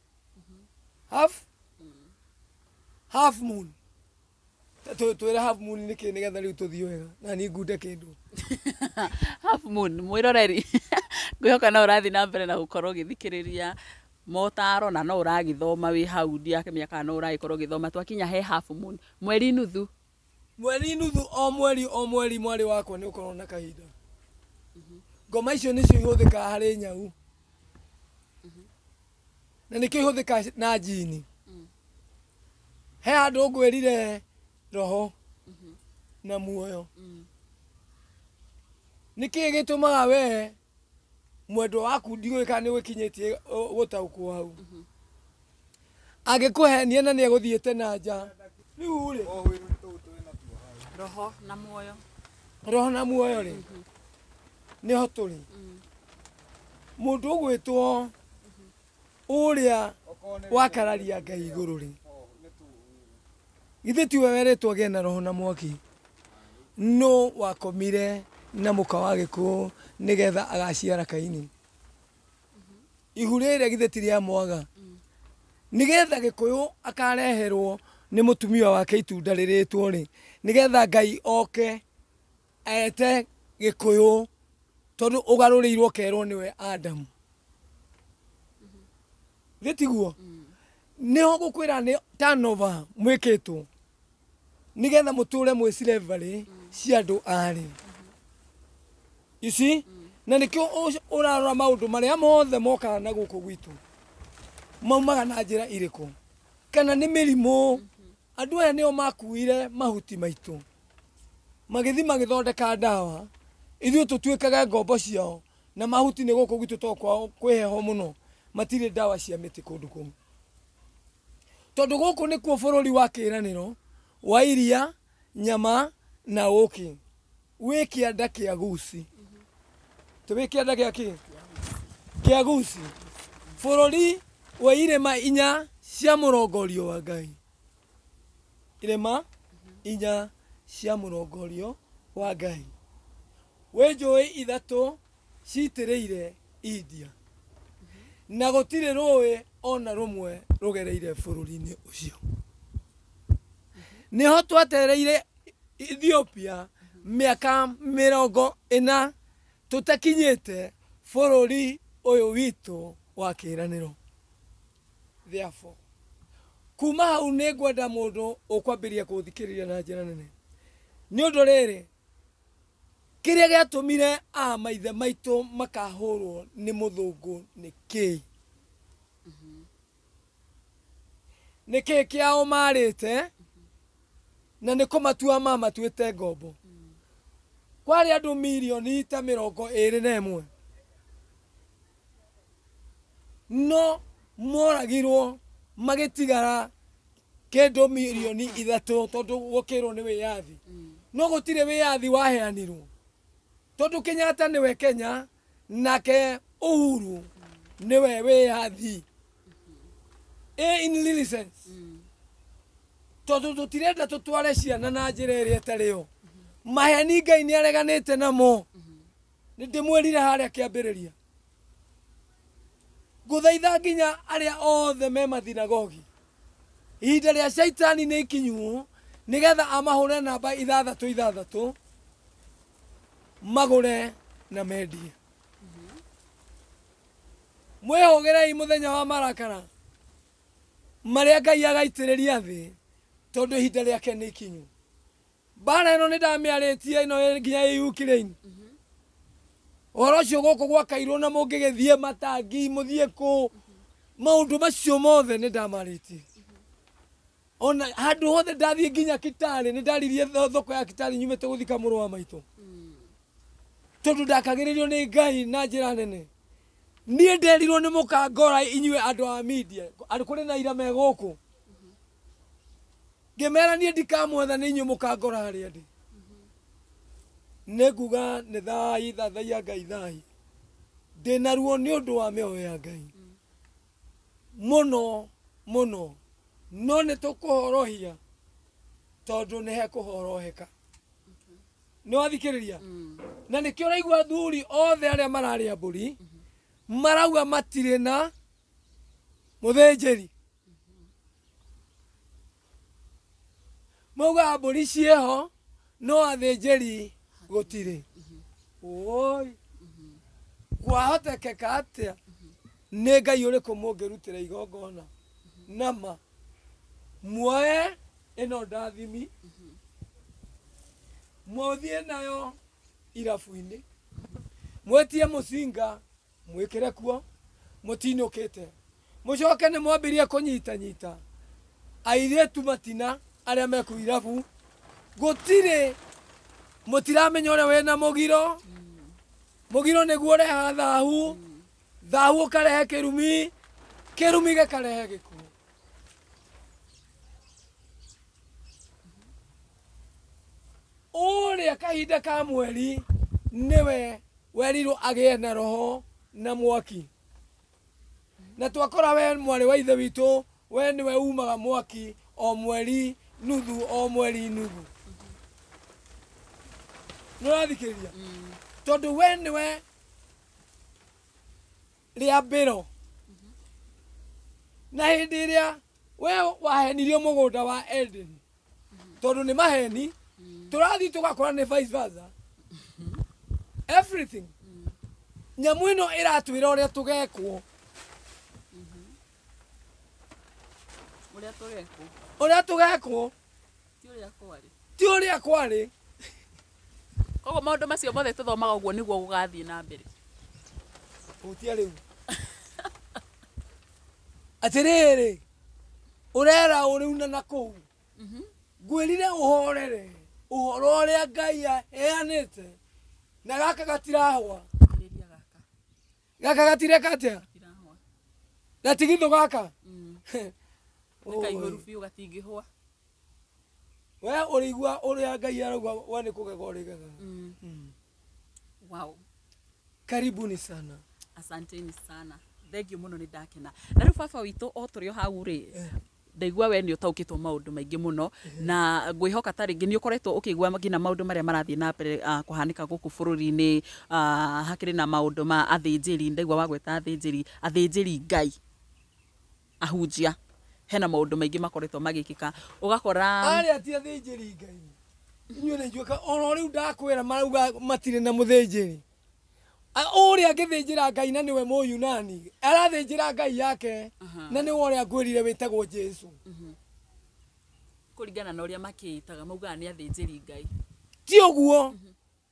Half moon. Twĩre half moon nĩkĩ nĩgetha rĩu tũthiĩ wega na niĩ ngunde kĩndũ. Half moon mwĩroreri. Ngwĩhoka no ũrathiĩ na mbere na gũkorwo ũgĩthikĩrĩria motaro na no ũragĩthoma wĩ hau ndiakĩmenya kana no ũragĩkorwo ũgĩthoma. Twakinya he half moon. Mweri nuthu. Mweri nuthu o mweri o mweri mwarĩ wakwa nĩ ũkorwo na kahinda. Ngoma icio nĩcio ihũthĩkaga harĩ nyau. Na nĩkĩo ihũthĩka na njini. He handũ ngwĩrire roho na muoyo. Nĩkĩĩ gĩtũmaga we mwendwa waku ndiũĩ kana nĩũgĩkinyĩtie gũtaũkwo hau. Angĩkũhenia na nĩegũthiĩte na nja. Rĩu rĩ roho na muoyo. Roho na muoyo rĩ nĩho tũrĩ. Mũndũ ũgwĩtwo ũrĩa wakararia Ngai igũrũ rĩ, githĩ tiwe weretwo agĩe na roho na mwaki? No wakomire na mũka wa Gĩkũyũ nĩgetha agaciara Kaini. Ihu rĩrĩa githĩ ti rĩa mwaga? Nĩgetha Gĩkũyũ akareherwo nĩ mũtumia wake itunda rĩrĩtwo rĩ, nĩgetha Ngai oke ete Gĩkũyũ tondũ ũgarũrĩirwo kerwo nĩwe Adamu. Githĩ tiguo? Nĩho ngũkwĩra nĩ turnover mwĩkĩtwo nĩgetha mũtũre mwĩ slavery cia andũ arĩ. You see? Na nĩkĩo ũrarora maũndũ marĩa mothe mokaga na gũkũ gwitũ maumaga na njĩra irĩkũ, kana nĩ mĩrimũ. Andũ aya nĩo makuire mahuti maitũ magĩthiĩ magĩthondeka ndawa, ithuĩ tũtuĩkaga ngombo ciao, na mahuti nĩ gũkũ gwitũ to kwao kwĩ heho mũno, matirĩ ndawa cia mĩtĩ kũndũ kũu. Tondũ gũkũ nĩkuo bũrũri wa kĩĩranĩro wa iria, nyama na ũkĩ. Wĩ kĩanda kĩa Guci. Tũwĩ kĩanda kĩa kĩ? Kĩa Guci. Bũrũri wa irĩma inya cia mũrongorio wa Ngai. Irĩma inya cia mũrongorio wa Ngai. Wĩ njũĩ ithatũ citĩrĩire India. Na gũtirĩ rũĩ ona rũmwe rũgereire bũrũri-inĩ ũcio. Nĩho twatereire Ethiopia mĩaka 40 tũtakinyĩte bũrũri ũyũ witũ wa kĩĩranĩro. Therefore, kuma hau nĩ ngwenda mũndũ ũkwambĩrĩria kũthikĩrĩria na njĩra nene. Nĩ ũndũ rĩrĩ, kĩrĩa gĩatũmire a maithe maitũ makahũrwo nĩ mũthũngũ nĩ kĩĩ? Nĩ kĩĩ kĩao marĩte na nĩ kũmatua mamatuĩte ngombo? Kwarĩ andũ mirioni ta 21 no moragirwo magĩtigara kĩndũ mirioni 3 tondũ gũkĩrwo nĩ wĩyathi. No gũtirĩ wĩyathi waheanirwo tondũ Kenyatta nĩwe Kenya nake Uhuru nĩwe wĩyathi. In real sense. Tondũ tũtirenda tũtware ciana na njĩra ĩrĩa ĩtarĩ yo. Maheni Ngai nĩ areganĩte namo. Nĩ ndĩmwĩrire harĩa kĩambĩrĩria. Ngũthaitha nginya arĩa othe me mathinagogi. Ihinda rĩa caitani nĩ ikinyu nĩgetha amahũre namba 6 6 magũre na mendie. Mwĩhũgĩrei mũthenya wa marakara marĩa Ngai agaitĩrĩria thĩ tondũ ihinda rĩake nĩ ikinyu. Mbara ĩno nĩ ndamĩarĩtie ĩno nginya ĩ Ukraine. Ũhoro ũcio gũkũ gwakairwo na mũngĩgĩthiĩ matangi mũthiĩ kũ maũndũ macio mothe nĩ ndamarĩtie. Ona handũ hothe ndathiĩ nginya Kitale nĩ ndaririe thoko ya Kitale nyumĩte gũthika mũrũ wa maitũ. Tondũ ndakagĩrĩrio nĩ Ngai na njĩra nene. Niĩ nderirwo nĩ mũkangora inyuĩ andũ a media, andũ kũrĩ na ira me gũkũ. Ngĩmera niĩ ndikamwetha nĩ inyuĩ mũkangora harĩa ndĩ. Nĩ nguga nĩ thai thathaiya Ngai thai. Ndĩna ruo nĩ ũndũ wa mĩoyo ya Ngai. Mũno mũno. No nĩ tũkũhorohia tondũ nĩ hekũhoroheka. Nĩ wathikĩrĩria? Na nĩkĩo ũraigua athuri othe arĩa mararĩa mbũri marauga matirĩ na mũthĩnjĩri. Maugaga mbũri ciĩho no athĩnjĩri gũtirĩ. Oi, kwahotekeka atĩa? Nĩ Ngai ũrĩkũ mũngĩrutĩra igongona nama muoe ĩno ndathimi mũthiĩ nayo irabu-inĩ mwĩtie mũcinga mwĩkĩre kuo mũtinũkĩte Mũcoke nĩ mwambĩrĩrie kũnyitanyita airĩtu matina arĩa me kũu irabu. Gũtirĩ mũtiramenya ũrĩa wĩna mũgiro. Mũgiro nĩguo ũrehaga thahu. Thahu ũkarehe kĩrumi. Kĩrumi gĩkarehe gĩkuũ. Ũrĩa kahinda ka mweri nĩwe werirwo agĩe na roho na mwaki. Na twakora we mwarĩ wa ithe witũ, we nĩwe umaga mwaki o mweri nuthu, o mweri nuthu. Nĩũrathikĩrĩria? Tondũ we nĩwe rĩambĩro. Na hĩndĩ ĩrĩa we wahenirio mũgũnda wa Eden, tondũ nĩ maheni, tũrathiĩ tũgakora nĩ vice versa. Everything. Nyamũ ĩno ĩratwĩra ũrĩa tũgekwo. Ũrĩa tũgekwo. Ũrĩa tũgekwo. Ti ũrĩa kwarĩ. Ti ũrĩa kwarĩ. Koguo maũndũ macio mothe tũthomaga ũguo nĩguo gũgathiĩ na mbere. Hutia rĩu. Atĩrĩrĩ, ũrera ũrĩu na nakũu. Ngwĩrire ũhorere ũhoro ũrĩa Ngai aheanĩte na gaka gatirahwa. Gaka gatireka atĩa? Gatigithũ gaka. Nĩ kaihũru biũ gatingĩhwa. We ũrĩigua ũrĩa Ngai arauga we nĩ kũgega ũrĩgegaga. Wow. Karibuni sana. Asanteni sana. Thank you mũno nĩ ndakena. Na rĩu baba witũ o tũrĩ o hau rĩ, ndaigua we nĩ ũtaũkĩtwo maũndũ maingĩ mũno na ngwĩhoka ta rĩngĩ nĩ ũkoretwo ũkĩigua nginya maũndũ marĩa marathiĩ na mbere kũhanĩka gũkũ bũrũri-inĩ, hakĩrĩ na maũndũ ma athĩnjĩri, ndaigua wagweta athĩnjĩri, athĩnjĩri Ngai, ahunjia, hena maũndũ maingĩ makoretwo magĩkĩka ũgakora arĩa ti athĩnjĩri Ngai. Inyuĩ nĩ inyuĩ oro rĩu ndakwĩra marauga matirĩ na mũthĩnjĩri. Ũrĩa angĩthĩnjĩra Ngai na nĩwe Mũyunani, arathĩnjĩra Ngai yake na nĩwe ũrĩa ngwĩrire wĩtagwo Jesũ. Kũringana na ũrĩa makĩĩtaga maugaga nĩ athĩnjĩri Ngai. Ti ũguo.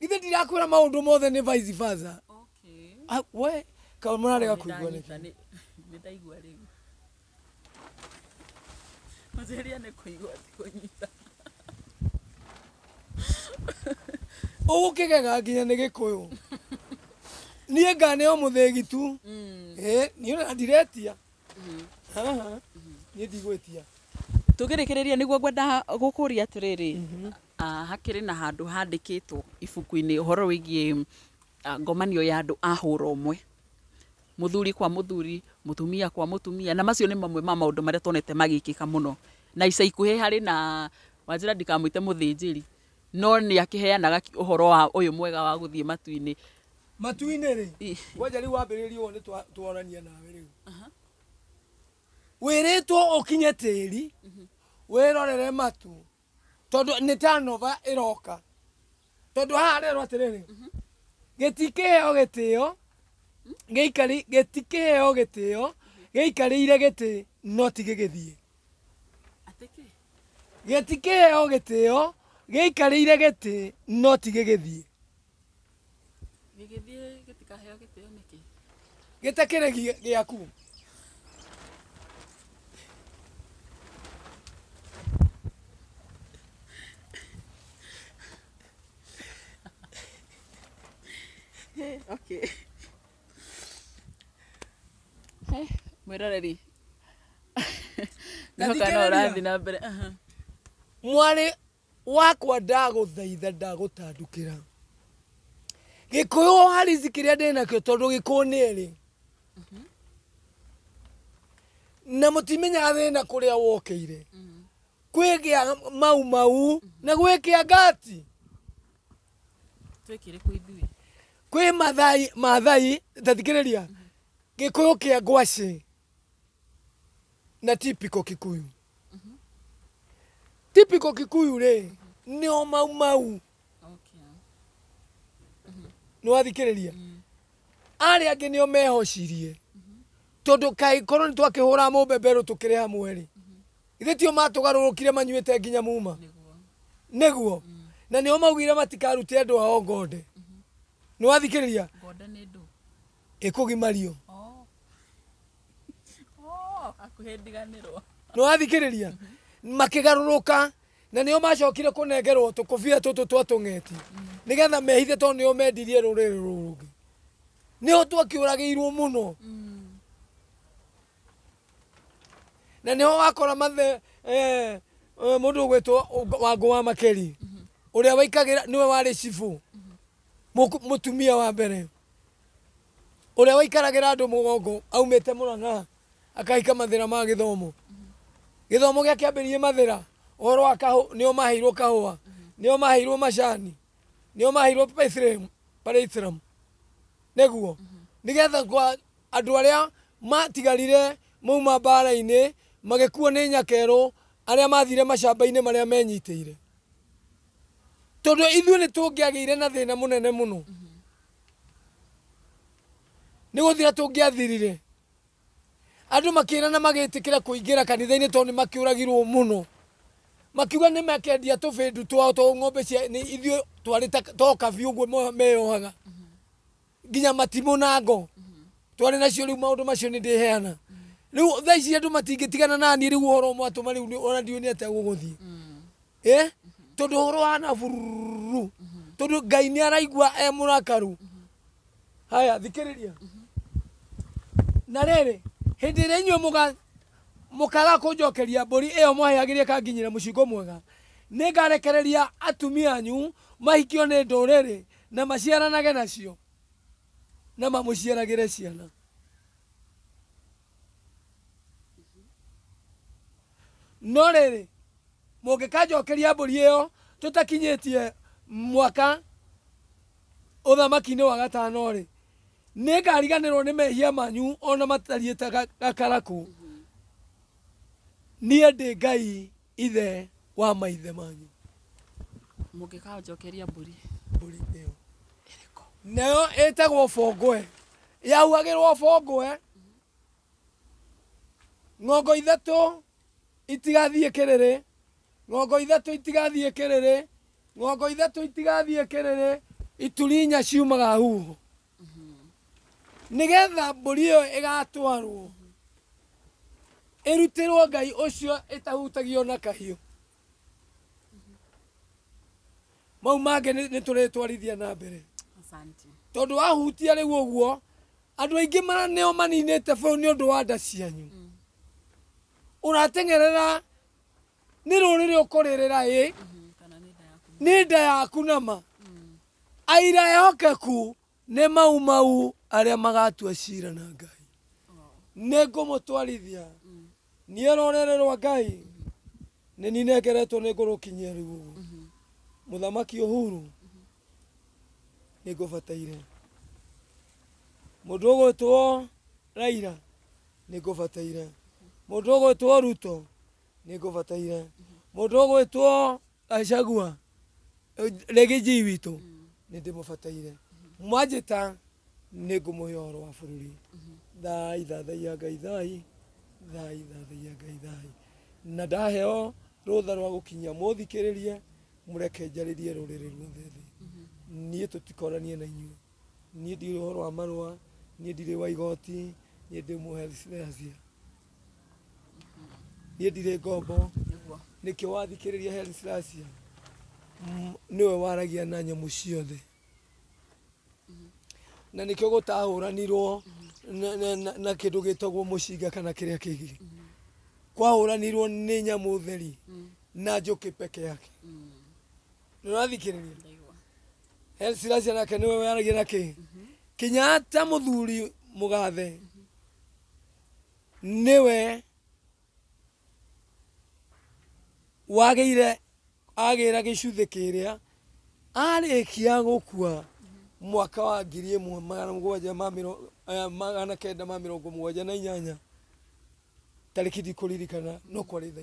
Githĩ ndirakwĩra maũndũ mothe nĩ vice versa. Okay. We kaĩ mũrarega kũigua nĩkĩ? Nĩ ndaigua rĩu. Mageria nĩ kũigua ti kũnyita. Ũgũkĩgega nginya nĩ Gĩkũyũ. Niĩ nganeo mũthĩgi tu. Niĩ ona ndiretia. Haha. Niĩ ndigwĩtia. Tũgĩrĩkĩrĩria nĩguo ngwenda gũkũria atĩrĩrĩ, hakĩrĩ na handũ handĩkĩtwo ibuku-inĩ ũhoro wĩgiĩ ngomanio ya andũ a hũra ũmwe. Mũthuri kwa mũthuri, mũtumia kwa mũtumia, na macio nĩ mamwe ma maũndũ marĩa tuonete magĩkĩka mũno. Na ica ikuhĩ harĩ na wanjĩra ndikamwĩte mũthĩnjĩri, no nĩ akĩheanaga ũhoro wa ũyũ mwega wa gũthiĩ matu-inĩ. Matu-inĩ rĩ, kwanja rĩu wambĩrĩrie ũũ nĩ twarania nawe rĩu. Wĩrĩtwo ũkinye tĩri, wĩrorere matu, tondũ nĩ turnover ĩroka. Tondũ haha rerwo atĩrĩrĩ, gĩtikĩheo gĩtĩo, gĩikari gĩtikĩheo gĩtĩo, gĩikarĩire gĩtĩ no ti gĩgĩthiĩ. Atĩ kĩ? Gĩtikĩheo gĩtĩo, gĩikarĩire gĩtĩ no ti gĩgĩthiĩ. Gĩgĩthiĩ gĩtikaheo gĩtĩo nĩkĩ? Gĩtakĩrĩ gĩaku. Okay. Mwĩroreri. Nĩhoka no ũrathiĩ na mbere. Mwarĩ wakwa ndagũthaitha ndagũtandũkĩra. Gĩkũyũ harici kĩrĩa ndĩnakĩo tondũ Gĩkũyũ nĩ erĩ. Na mũtimenyaga thĩna kũrĩa wokĩire. Kwĩ kĩa Mau Mau na gwĩ kĩa Ngati. Twĩkĩrĩ kũ ithuĩ? Kwĩ Mathai, Mathai, ta thikĩrĩria. Gĩkũyũ kĩa ngwacĩ na typical Kikuyu. Typical Kikuyu rĩ, nĩo Mau Mau. Nĩ wathikĩrĩria? Arĩa angĩ nĩo mehocirie. Tondũ kaĩ korwo nĩ twakĩhũra mũbeberũ tũkĩrĩ hamwe rĩ, ithuĩ tio matũgarũrũkire manyuĩte nginya muma. Nĩguo. Na nĩo maugire matikarute andũ ao ngonde. Nĩ wathikĩrĩria? Ngonde nĩ ndũ? Ĩkũgimario. Hakuhĩ ndiganĩrwo. Nĩ wathikĩrĩria makĩgarũrũka na nĩo macokire kũnengerwo tũkũbia tũtũ twa tũng'eti nĩgetha mehithe tondũ nĩo mendirie rũrĩrĩ rũrũ rũngĩ. Nĩho twakĩũragĩirwo mũno. Na nĩho wakora mathe mũndũ ũgwĩtwo Wangũ wa Makeri ũrĩa waikagĩra nĩwe warĩ cibũ mũtumia wa mbere ũrĩa waikaragĩra andũ mũgongo aumĩte Mũrang'a akahika Mathĩra ma gĩthomo. Gĩthomo gĩakĩambĩrĩirie Mathĩra ũhoro wa nĩo maheirwo kahũa, nĩo maheirwo macani, nĩo maheirwo Paithram nĩguo nĩgetha kwa andũ arĩa matigarire mauma mbara-inĩ magĩkuo nĩ nyakerũ arĩa mathire macamba-inĩ marĩa menyitĩire. Tondũ ithuĩ nĩ tũngĩagĩire na thĩna mũnene mũno. Nĩ gũthira tũngĩathirire. Andũ makĩrana magĩtĩkĩra kũingĩra kanitha-inĩ tondũ nĩ makĩũragirwo mũno. Makiuga nĩ makendia tũbĩndũ twao tondũ ng'ombe cia nĩ ithuĩ twarĩ toka biũ ũguo meyohaga. Nginya matimũ na ngo. Twarĩ nacio rĩu maũndũ macio nĩ ndĩheana. Rĩu thaa ici andũ matingĩtigana naniĩ rĩu ũhoro ũmwe atũma rĩu ona ndiũĩ nĩ atĩa gũgũthiĩ. Tondũ ũhoro wana bururu. Tondũ Ngai nĩ araigua e mũrakaru. Haya thikĩrĩria. Na rĩrĩ hĩndĩ ĩrĩa inyuĩ mũkaga kũnjokeria mbũri ĩyo mwaheagĩrie kanginyĩra mũcingo mwega, nĩngarekereria atumia anyu mahikio nĩ ndũrĩrĩ na maciaranage nacio na mamũciaragĩre ciana. No rĩrĩ mũngĩkanjokeria mbũri ĩyo tũtakinyĩtie mwaka ũthamaki-inĩ wa gatano rĩ, nĩngariganĩrwo nĩ mehia manyu ona matariĩ ta gakarakũ. Niĩ ndĩ Ngai ithe wa maithe manyu. Mũngĩkanjokeria mbũri ĩyo nayo ĩtagwo bongwe, yahuagĩrwo bongwe. Ng'ongo ithatũ itigathiĩ kĩrĩrĩ, ng'ongo ithatũ itigathiĩ kĩrĩrĩ, ng'ongo ithatũ itigathiĩ kĩrĩrĩ, ituri inya ciumaga huho. Nĩgetha mbũri ĩyo ĩgatwarwo ĩrutĩrwo Ngai ũcio ĩtahutagio na kahiũ. Mau mangĩ nĩ tũrĩtwarithia na mbere. Asante. Tondũ wahutia rĩu ũguo andũ aingĩ nĩo maninĩte bũrũri nĩ ũndũ wa nda cianyu. Ũrateng'erera nĩ rũrĩrĩ ũkũrĩrĩra ĩ nĩ nda yaku nama. Aira ehokeku nĩ mau mau arĩa magatua cira na Ngai. Nĩ ngũmũtwarithia niĩ rũrĩrĩ rwa Ngai nĩ ninengeretwo nĩ ngũrũkinyia rĩu ũguo. Mũthamaki Uhuru nĩ ngũbataire. Mũndũ ũgwĩtwo Raila nĩ ngũbataire. Mũndũ ũgwĩtwo Ruto nĩ ngũbataire. Mũndũ ũgwĩtwo Gachagua Riggy G witũ nĩ ndĩmũbataire. Mwanjĩta nĩ ngũmũhe ũhoro wa bũrũri. Thai thathaiya Ngai thai, thai thathaiya Ngai thai. Na ndaheo rũtha rwa gũkinyia mũthikĩrĩrie mũreke njarĩrie rũrĩrĩ ruothe thĩ. Niĩ tũtikoranie na inyuĩ. Niĩ ndirĩ ũhoro wa marũa, niĩ ndirĩ wa igoti, niĩ ndĩ mũhealth. Niĩ ndirĩ ngombo. Nĩkĩo wathikĩrĩria Health nĩwe waragia na nyamũ ciothe. Na nĩkĩo gũtahũranirwo na kĩndũ gĩtagwo mũcinga kana kĩrĩa kĩngĩ. Kwahũranirwo nĩ nyamũ theri na njũkĩ peke yake. Nĩ ũrathikĩrĩria? Health nake nĩwe waragia na kĩ? Kenyatta mũthuri mũgathe nĩwe wagĩire agĩra gĩcuthĩ kĩrĩa arĩkia gũkua mwaka wa 1978 tarĩki ndikũririkana no kwarĩ thaa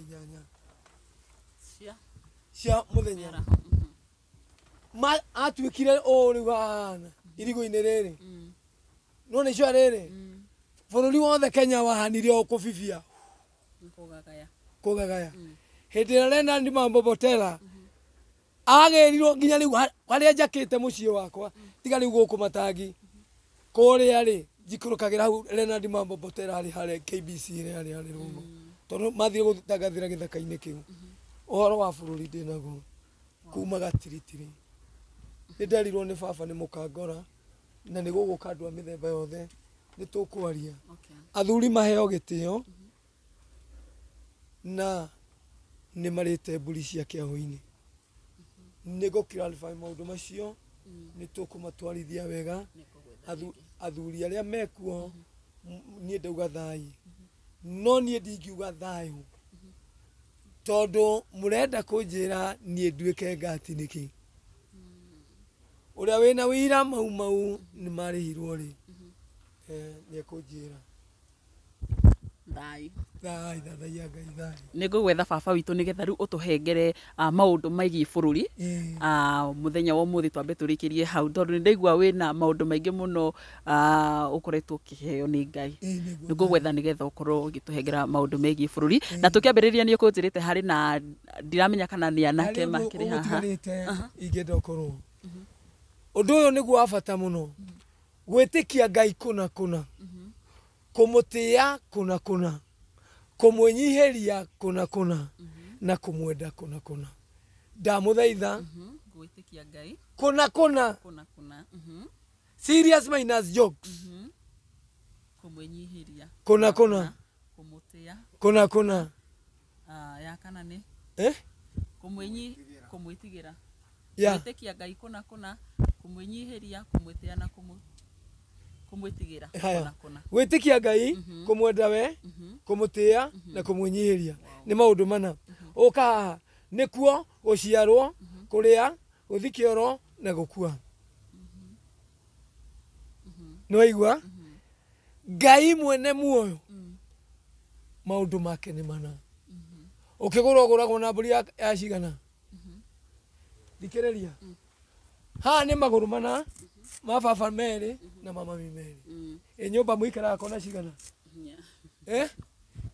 8 cia mũthenya. Atuĩkire ũũ rĩu hahana irigũ-inĩ rĩrĩ. No nĩ icua rĩrĩ bũrũri wothe Kenya wahanire o kũbibia kũgagaya. Hĩndĩ ĩrĩa Leonard Mambo Mbotela agĩrirwo nginya rĩu harĩa njakĩte mũciĩ wakwa tiga rĩu gũkũ matangi kũrĩa rĩ Njikũrũkagĩra hau Leonard Mambo Mbotela arĩ harĩa KBC ĩrĩa arĩ harĩ rũngũ. Tondũ mathire gũtangathĩra gĩthaka-inĩ kĩu. Ũhoro wa bũrũri ndĩnaguo kuma gatiritiri. Nĩ nderirwo nĩ baba nĩ mũkangora na nĩ gũgũka andũ a mĩthemba yothe nĩ tũkwaria. Athuri maheo gĩtĩo na nĩ marĩte mbũri cia kĩahu-inĩ. Nĩ ngũ clarify maũndũ macio nĩ tũkũmatwarithia wega. Athuri arĩa mekuo niĩ ndauga thayũ no niĩ ndingiuga thayũ tondũ mũrenda kũnjĩra niĩ nduĩke ngati nĩkĩ. Ũrĩa wĩna wĩira mau mau nĩ marĩhirwo rĩ nĩ ekũnjĩra. Thayũ. Thayũ, thathaiya Ngai thayũ. Nĩ ngũgwetha baba witũ nĩgetha rĩu ũtũhengere maũndũ megiĩ bũrũri. Mũthenya wa ũmũthĩ twambe tũrĩkĩrie hau tondũ nĩ ndaigua wĩna maũndũ maingĩ mũno ũkoretwo ũkĩheo nĩ Ngai. Nĩ ngũgwetha nĩgetha ũkorwo ũgĩtũhengera maũndũ megiĩ bũrũri. Na tũkĩambĩrĩria nĩ ũkũnjĩrĩte harĩ na ndiramenya kana nĩ anake makĩrĩ haha. Ũgũtigarĩte ingĩenda ũkorwo. Ũndũ ũyũ nĩguo wa bata mũno. Gwĩtĩkia Ngai kũna kũna. Kũmũtĩĩa kũna kũna. Kũmwĩnyihĩria kũna kũna. Na kũmwenda kũna kũna. Ndamũthaitha Gwĩtĩkia Ngai kũna kũna. kũna kũna. Serious minus jokes. Kũmwĩnyihĩria Kũna kũna. Kũmũtĩĩa Kũna kũna. Ya kana nĩ kũmwĩtigĩra. Gwĩtĩkia Ngai kũna kũna, kũmwĩnyihĩria, kũmwĩtĩĩa na kũmwĩtigĩra kũna kũna. Gwĩtĩkia Ngai, kũmwenda we, kũmũtĩĩa na kũmwĩnyihĩria nĩ maũndũ mana. Ũka haha nĩkuo gũciarwo, kũrĩa, gũthiĩ kĩoro na gũkua. Nĩ waigua? Ngai mwene muoyo maũndũ make nĩ mana. Ũkĩgũra ũgũragwo na mbũri ya cigana? Thikĩrĩria. Haha nĩ magũrũ mana ma baba merĩ na mama mi merĩ. Ĩ nyũmba mũikaraga kona cigana?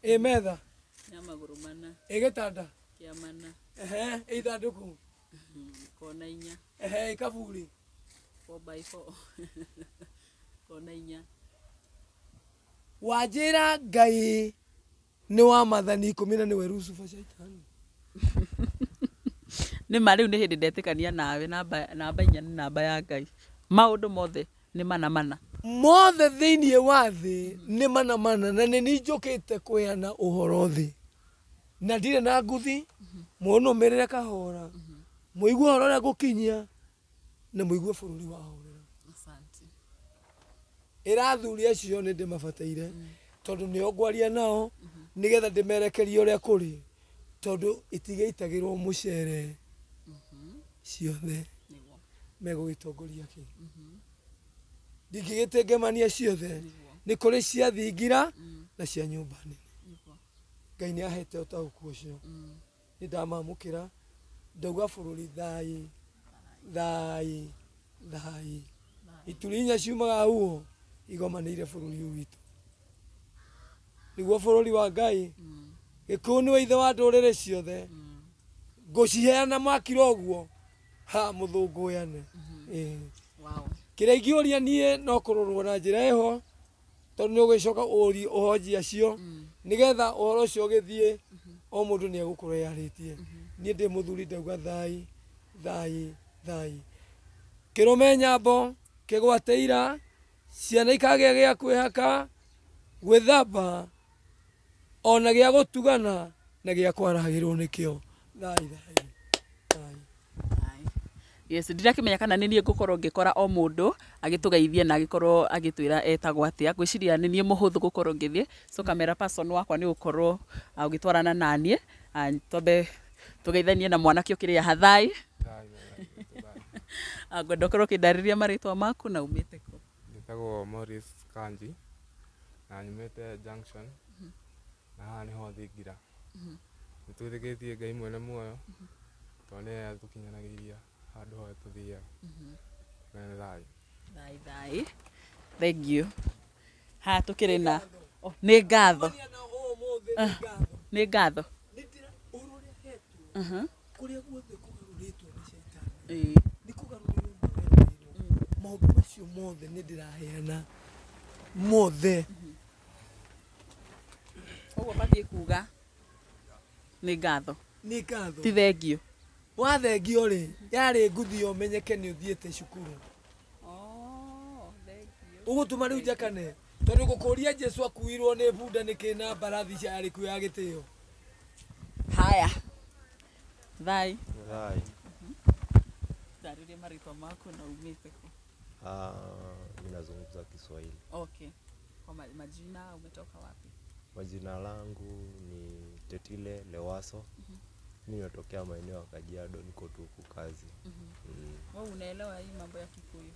Ĩ metha? Ya magũrũ mana. Ĩ gĩtanda? Kĩa mana. Ĩ ithandũkũ? Kona inya. Ĩ kaburi? 4 by 4. Kona inya. Wanjĩra Ngai nĩ wa mathani 10 na nĩwe Lucifer shaitani. Nĩ ma rĩu nĩ hĩndĩ ndetĩkania nawe namba inya nĩ namba ya Ngai. Maũndũ mothe nĩ mana mana. Mothe thĩinĩ wa thĩ nĩ mana mana na nĩ niĩ njũkĩte kũheana ũhoro thĩ. Na ndirĩ na nguthi, mũnũmĩrĩre kahora, mũigue ũhoro ũrĩa ngũkinyia na mũigue bũrũri wahorera. Asante. Ĩra athuri acio nĩ ndĩmabataire tondũ nĩo ngwaria nao nĩgetha ndĩmerekerie ũrĩa kũrĩ tondũ itigĩitagĩrwo mũcere ciothe megũgĩtongoria kĩ. Ndingĩgĩtengemania ciothe nĩ kũrĩ cia thingira na cia nyũmba nene. Ngai nĩ ahete ũtaũku ũcio. Nĩ ndamamũkĩra ndauga bũrũri thayũ thayũ thayũ. Ituri inya ciumaga huo igomanĩire bũrũri ũyũ witũ. Nĩguo bũrũri wa Ngai. Gĩkũyũ nĩwe ithe wa ndũrĩrĩ ciothe. Ngũciheana mwakira ũguo ha mũthũngũyane. Kĩrĩa ingĩũria niĩ no kũrorwo na njĩra ĩho tondũ nĩ ũgĩcoka ũrie ũhonji acio nĩgetha ũhoro ũcio ũgĩthiĩ o mũndũ nĩ egũkorwo eyarĩtie. Niĩ ndĩ mũthuri ndauga thayũ thayũ thayũ. Kĩrũme nyambo kĩgwate ira ciana ikagĩa gĩa kwĩhaka gwĩthamba ona gĩa gũtugana na gĩa kwarahagĩrwo nĩkĩo. Thayũ thayũ thayũ. Yes, ndirakĩmenya kana nĩ niĩ ngũkorwo ngĩkora o mũndũ agĩtũgeithia na agĩkorwo agĩtwĩra etagwo atĩa. Ngwĩciria nĩ niĩ mũhũthũ gũkorwo ngĩthiĩ. So camera person wakwa nĩ gũkorwo ũgĩtwarana naniĩ. Twambe tũgeithanie na mwanake ũkĩrĩ haha. Thayũ. Ngwenda ũkorwo ũkĩndarĩria marĩtwa maku na umĩte kũ? Njĩtagwo Maurice Kanji na nyumĩte Junction na haha nĩho thingira. Nĩ twĩtĩkĩtie Ngai mwene muoyo tondũ nĩwe atũkinyanagĩria handũ hothe tũthiaga. Na nĩ thayũ. Thayũ thayũ. Thank you. Haha tũkĩrĩ na nĩ ngatho. Nĩ ngatho. Kũrĩa guothe kũgarũrĩtwo nĩ shaitani. Nĩ kũgarũrĩrwo maũndũ macio mothe nĩ ndĩraheana. Mothe. Koguo batiĩ kuga nĩ ngatho. Nĩ ngatho. Ti thengio. Wathengio rĩ, yarĩ nguthi ya ũmenyeke nĩ ũthiĩte cukuru. Oh, thengio. Ũgũtũma rĩu njakane tondũ gũkũria Jesu akuirwo nĩ bunda nĩkĩ na mbarathi yarĩ kuo ya gĩtĩo. Haya. Thai. Thai. Tarĩria marĩtwa maku na umĩte kũ? Ninazungumza Kiswahili. Okay. Kwa majina umetoka wapi? Majina langu ni Tetile Lewaso. Mimi natokea maeneo ya Kajiado, niko tu huku kazi. Wewe unaelewa hii mambo ya Kikuyu?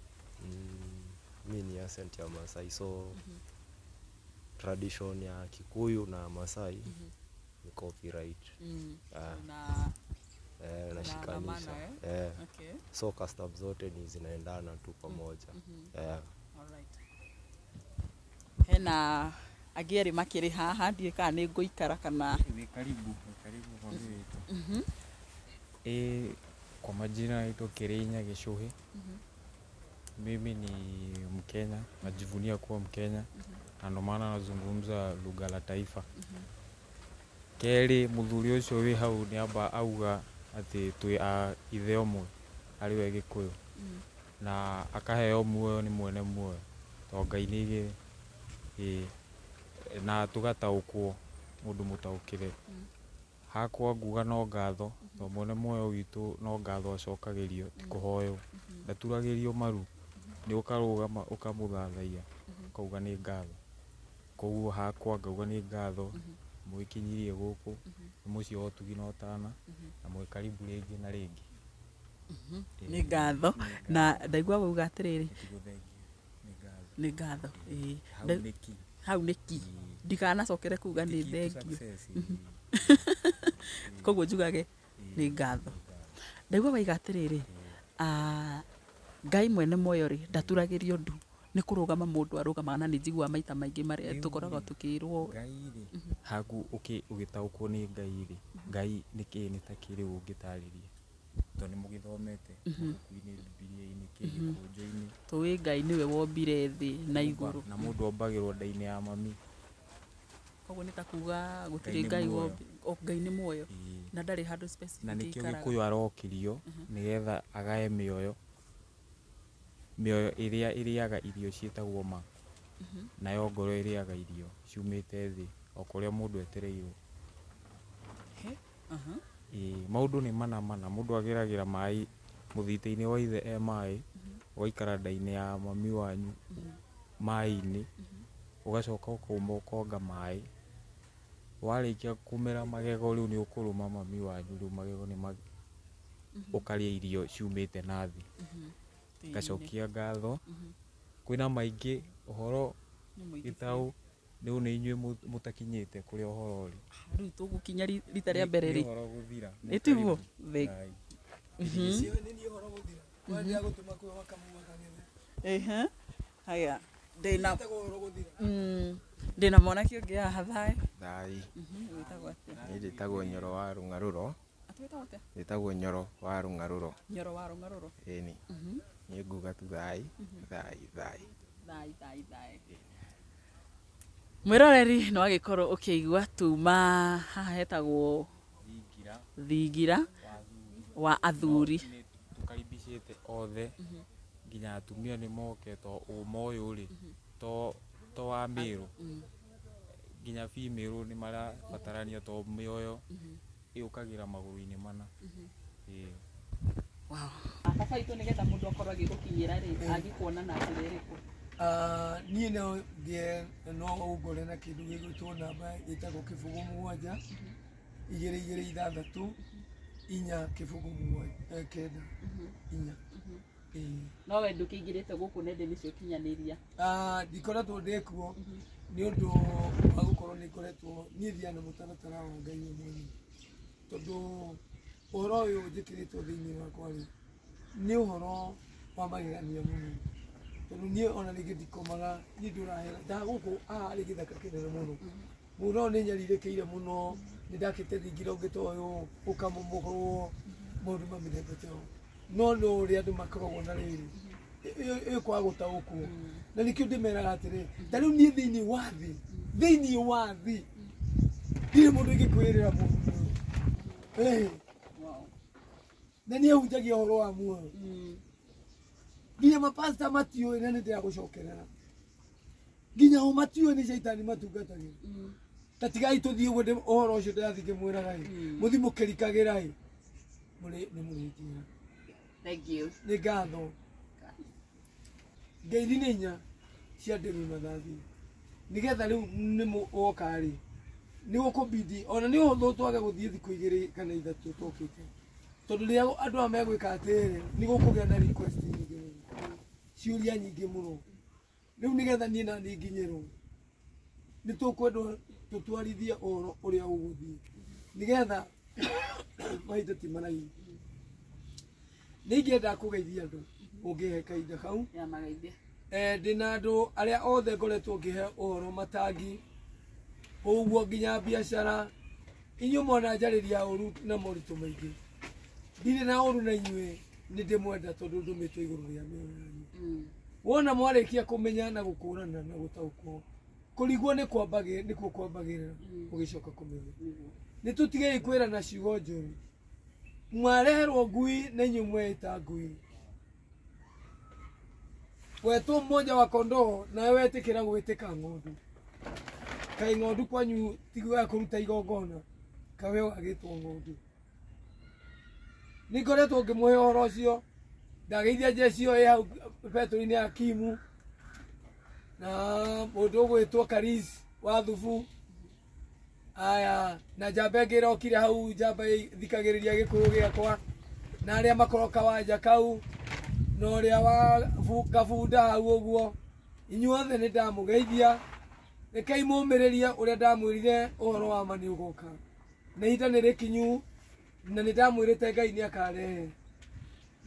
Mimi ni accent ya Masai, so tradition ya Kikuyu na Masai ni copyright. Nashikanisha. Okay. So custom zote ni zinaendana tu pamoja. All right. Hena angĩ erĩ makĩrĩ haha ndiũĩ kana nĩ ngũikara kana Ni karibu, karibu mami witũ. Kwa majina naitwa Kirinya Gichuhi. Mimi ni Mkenya, najivunia kuwa Mkenya na ndo maana nazungumza lugha la taifa. Kerĩ mũthuri ũcio wĩ hau nĩ amba auga atĩ twĩ a ithe ũmwe arĩ we Gĩkũyũ na akaheo muoyo nĩ mwene muoyo to Ngai nĩ igĩrĩ. Ĩĩ, na tũgataũkwo mũndũ mũtaũkĩre. Hakwa nguga no ngatho to mwene muoyo witũ no ngatho acokagĩrio ti kũhoywo. Ndaturagĩrio maru nĩ ũkarũgama ũkamũthathaiya ũkauga nĩ ngatho. Koguo hakwa ngauga nĩ ngatho mwĩkinyirie gũkũ nĩ mũciĩ wa ũtugi na ũtana na mwĩ karibu rĩngĩ na rĩngĩ. Nĩ ngatho na ndaigua wauga atĩrĩrĩ Nĩ ngatho. Nĩ ngatho. Ĩĩ. Hau nĩ ki. Hau nĩ ki. Ndikanacokere kuga nĩ thengio. Koguo njugage nĩ ngatho. Ndaigua waiga atĩrĩrĩ Ngai mwene muoyo rĩ ndaturagĩrio ndu nĩ kũrũgama mũndũ arũgamaga na nĩ njiguaga maita maingĩ marĩa tũkoragwo tũkĩrwo Ngai rĩ haku ũgĩtaũkwo nĩ Ngai rĩ Ngai nĩ kĩĩ nĩ ta kĩ rĩu ũngĩtarĩria tondũ nĩ mũgĩthomete mabuku-inĩ Bibilia-inĩ kĩ gĩkũnjo-inĩ. Tũĩ Ngai nĩwe wombire thĩ na igũrũ na mũndũ ombagĩrwo nda-inĩ ya mami. Koguo nĩ ta kuga gũtirĩ Ngai Ngai nĩ muoyo na ndarĩ handũ specific na nĩkĩo Gĩkũyũ arokĩrio nĩgetha agae mĩoyo mĩoyo ĩrĩa ĩrĩaga irio ciĩtagwo ma nayo ngoro ĩrĩaga irio ciumĩte thĩ o kũrĩa mũndũ etereirwo. Maũndũ nĩ mana mana mũndũ ageragĩra maĩ mũthitĩ-inĩ wa ithe e maĩ ũgaikara nda-inĩ ya mami wanyu maĩ-inĩ ũgacoka ũkauma ũkonga maĩ warĩkia kũmera magego rĩu nĩ ũkũrũma mami wanyu rĩu magego nĩ ũkarĩa irio ciumĩte na thĩ. Ngacokia ngatho kwĩna maingĩ ũhoro gĩtaũ rĩu nĩ inyuĩ mũtakinyĩte kũrĩa ũhoro ũrĩ. Rĩu tũgũkinya rita rĩa mbere rĩ ũhoro gũthira. Nĩ tiguo? Haya ndĩna mwanake ũngĩ haha thayũ. Thai. Wĩtagwo atĩa? Niĩ njĩtagwo Nyoro wa Rũng'arũro. Atĩ wĩtagwo atĩa? Njĩtagwo Nyoro wa Rũng'arũro. Nyoro wa Rũng'arũro. Ĩni. Niĩ nguga tu thai, thai, thai. Thai, thai, thai. Mwĩroreri nĩ wagĩkorwo ũkĩigua tuma haha hetagwo Thingira wa athuri. Tũkaribicĩte othe nginya atumia nĩ moke to ũma ũyũ rĩ to wa mĩrũ nginya female nĩ marabatarania to mĩoyo ĩũkagĩra magũrũ-inĩ mana. Wow. Baba itũ nĩgetha mũndũ akorwo agĩgũkinyĩra rĩ angĩkuona na njĩra ĩrĩkũ? Niĩ no ngĩe no ũngore na kĩndũ gĩgwĩtwo namba ĩtagwo 0 7 2 2 6 4 0 7 9 4. No we ndũkĩingĩrĩte gũkũ nenda-inĩ cia ũkinyanĩria? Ndikoretwo ndĩ kuo nĩ ũndũ wa gũkorwo nĩ ngoretwo niĩ thiaga na mũtaratara wa Ngai we mwene tondũ ũhoro ũyũ njĩkĩrĩtwo thĩinĩ wakwa rĩ nĩ ũhoro wa magegania mũno tondũ niĩ ona rĩngĩ ndikomaga niĩ ndũrahera nda gũkũ haha harĩ gĩthaka kĩnene mũno mũno nĩ nyarirĩkĩire mũno nĩ ndakĩte thingira ũngĩ ta ũyũ ũkamomorwo maũndũ ma mĩthemba ta ĩyo no no ũrĩa andũ makoragwo na rĩrĩ Ĩkwaga gũtaũkwo na nĩkĩo ndĩmeraga atĩrĩ, ta rĩu niĩ thĩinĩ wa thĩ, thĩinĩ wa thĩ ndirĩ mũndũ ingĩkwĩrĩra mũndũ. Na niĩ hunjagia ũhoro wa muoyo. Nginya mapasta matiũĩ, na nĩ ndĩragũcokerera, nginya o matiũĩ nĩ caitani matungatagĩra. Ta tigai tũthiĩ ũguo, ũhoro ũcio ndĩrathiĩ ngĩmwĩraga ĩ, mũthiĩ mũkĩrikagĩra ĩ, mũrĩ nĩ mũrĩnjĩra. Thank you. Nĩ ngatho. Ngeithi nĩ inya cia ndĩmi mathathi, nĩgetha rĩu nĩ woka rĩ, nĩ gũkũbidi ona nĩ ũhũthũ twage gũthiĩ thikũ 2 kana 3 tũkĩte, tondũ rĩrĩa andũ aya megwĩka atĩrĩ, nĩ gũkũgĩa na request nyingĩ mũno, ciũria nyingĩ mũno. Rĩu nĩgetha niĩ na niĩ nginyĩrwo, nĩ tũkwendwo tũtwarithie ũhoro ũrĩa ũgũthiĩ, nĩgetha mahinda ti maraihu. Nĩ ingĩenda kũgeithia andũ, ũngĩhe kahinda kau. Ya mageithia. Ndĩna andũ arĩa othe ngoretwo ngĩhe ũhoro matangi ũguo nginya biacara. Inyuĩ mwana njarĩria ũru na moritũ maingĩ, ndirĩ na ũru na inyuĩ, nĩ ndĩmwenda tondũ ndũmĩtwo igũrũ rĩa mĩoyo yanyu. Wona mwarĩkia kũmenya na gũkũrana na gũtaũkwo, kũrigwo nĩ kwambagĩ nĩkuo kwambagĩrĩra ũgĩcoka kũmenya. Nĩ tũtigei kwĩrana ciugo njũru. Mwareherwo ngui na inyuĩ mweĩta ngui. Wetwo mmoja wa kondoo nawe wetĩkĩra gwĩtĩka ng'ondu. Kaĩ ng'ondu kwanyu tiguo ya kũruta igongona, kawe wagĩtwo ng'ondu. Nĩ ngoretwo ngĩmũhe ũhoro ũcio, ndageithia jeshi ĩyo ĩ hau betũri-inĩ ya Kimu, na mũndũ ũgwĩtwo Karis wa Thubu. Aya, na njamba ĩngĩ ĩrokire hau, njamba ĩthikagĩrĩria gĩkũyũ gĩakwa, na arĩa makorwo kawanja kau, na ũrĩa wa kabunda hau ũguo. Inyuothe nĩ ndamũgeithia. Rekei mũmĩrĩrie ũrĩa ndamwĩrire ũhoro wa ma nĩ ũgoka, na ihinda nĩ rĩkinyu, na nĩ ndamwĩrĩte Ngai nĩ akarehe.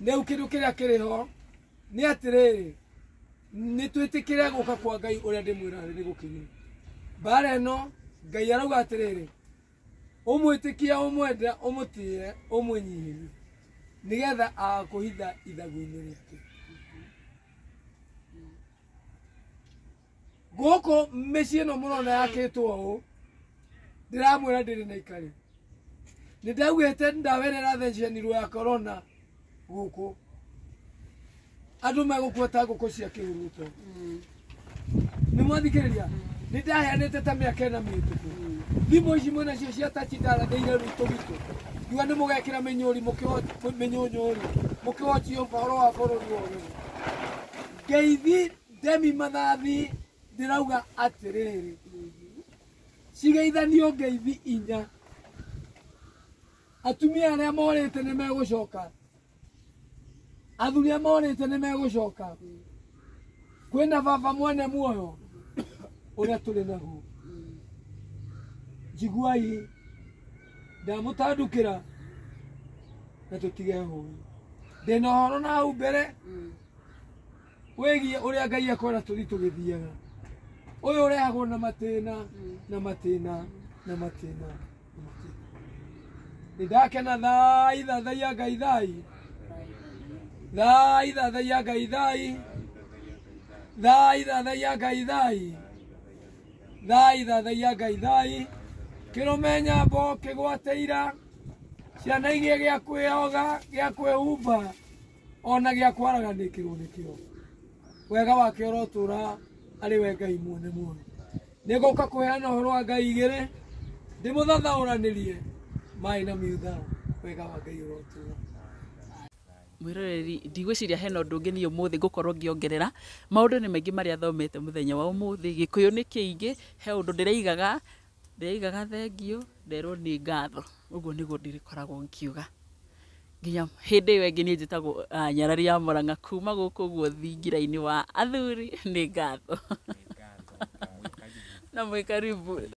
Rĩu kĩndũ kĩrĩa kĩrĩ ho nĩ atĩrĩrĩ, nĩ twĩtĩkĩre gũka kwa Ngai ũrĩa ndĩmwĩraga nĩ gũkinyu. Mbara ĩno Ngai arauga atĩrĩrĩ, ũmwĩtĩkie, ũmwende, ũmũtĩe, ũmwĩnyihĩrie, nĩgetha agakũhitha ithagu-inĩ rĩake. Gũkũ mĩciĩ ĩno mũrona yakĩtwo ũũ, ndĩramwĩra ndĩrĩ na ikarĩ. Nĩ ndaugĩte ndawa ĩrĩa ĩrathecenirwo ya corona gũkũ, andũ megũkua ta ngũkũ cia kĩhuruto. Nĩ mwathikĩrĩria? Nĩ ndaheanĩte ta mĩaka 4 mĩhĩtũku. Thimũ ici mwĩnacio cia touch ndaranĩire rwitũ gwitũ, ngiuga nĩ mũgekĩra mĩnyũri, mĩnyũnyũri mũkĩwochio ũhoro wa bũrũri wothe. Ngeithi ndemi mathathi ndĩrauga atĩrĩrĩ, cigeithanio ngeithi 4. Atumia arĩa morĩte nĩ megũcoka, athuri arĩa morĩte nĩ megũcoka. Kwĩna baba mwene muoyo ũrĩa tũrĩ naguo. Njiguai ndamũtandũkĩra na tũtige hũĩ. Ndĩna ũhoro na hau mbere wĩgiĩ ũrĩa Ngai akwenda tũthiĩ tũgĩthiaga. Ũyũ ũrehagwo na matĩna na matĩna na matĩna na matĩna. Nĩ ndakena thai thathaiya Ngai thai, thai thathaiya Ngai thai, thai thathaiya Ngai thai, thai thathaiya Ngai thai. Kĩrũme nyambo kĩgwate ira, ciana igĩe gĩa kwĩyoga, gĩa kwĩhumba, ona gĩa kwaraganĩkĩrwo nĩkĩo. Wega wake ũrotũra arĩ we Ngai mwene muoyo. Nĩ ngũka kũheana ũhoro wa Ngai 2, ndĩmũthathaũranĩrie maĩ na miutha. Wega wa Ngai ũrotũra. Mwĩroreri, ndigwĩciria hena ũndũ ũngĩ niĩ ũmũthĩ ngũkorwo ngĩongerera. Maũndũ nĩ maingĩ marĩa thomete mũthenya wa ũmũthĩ. Gĩkũyũ nĩ kĩingĩ, he ũndũ ndĩraigaga thengio, nderwo nĩ ngatho. Ũguo nĩguo ndĩrĩkoragwo ngiuga. Nginya hĩndĩ ĩyo ĩngĩ niĩ njĩtagwo Nyarari ya Mũrang'a, kuma gũkũ ũguo thingira-inĩ wa athuri. Nĩ ngatho na mwĩ karibu.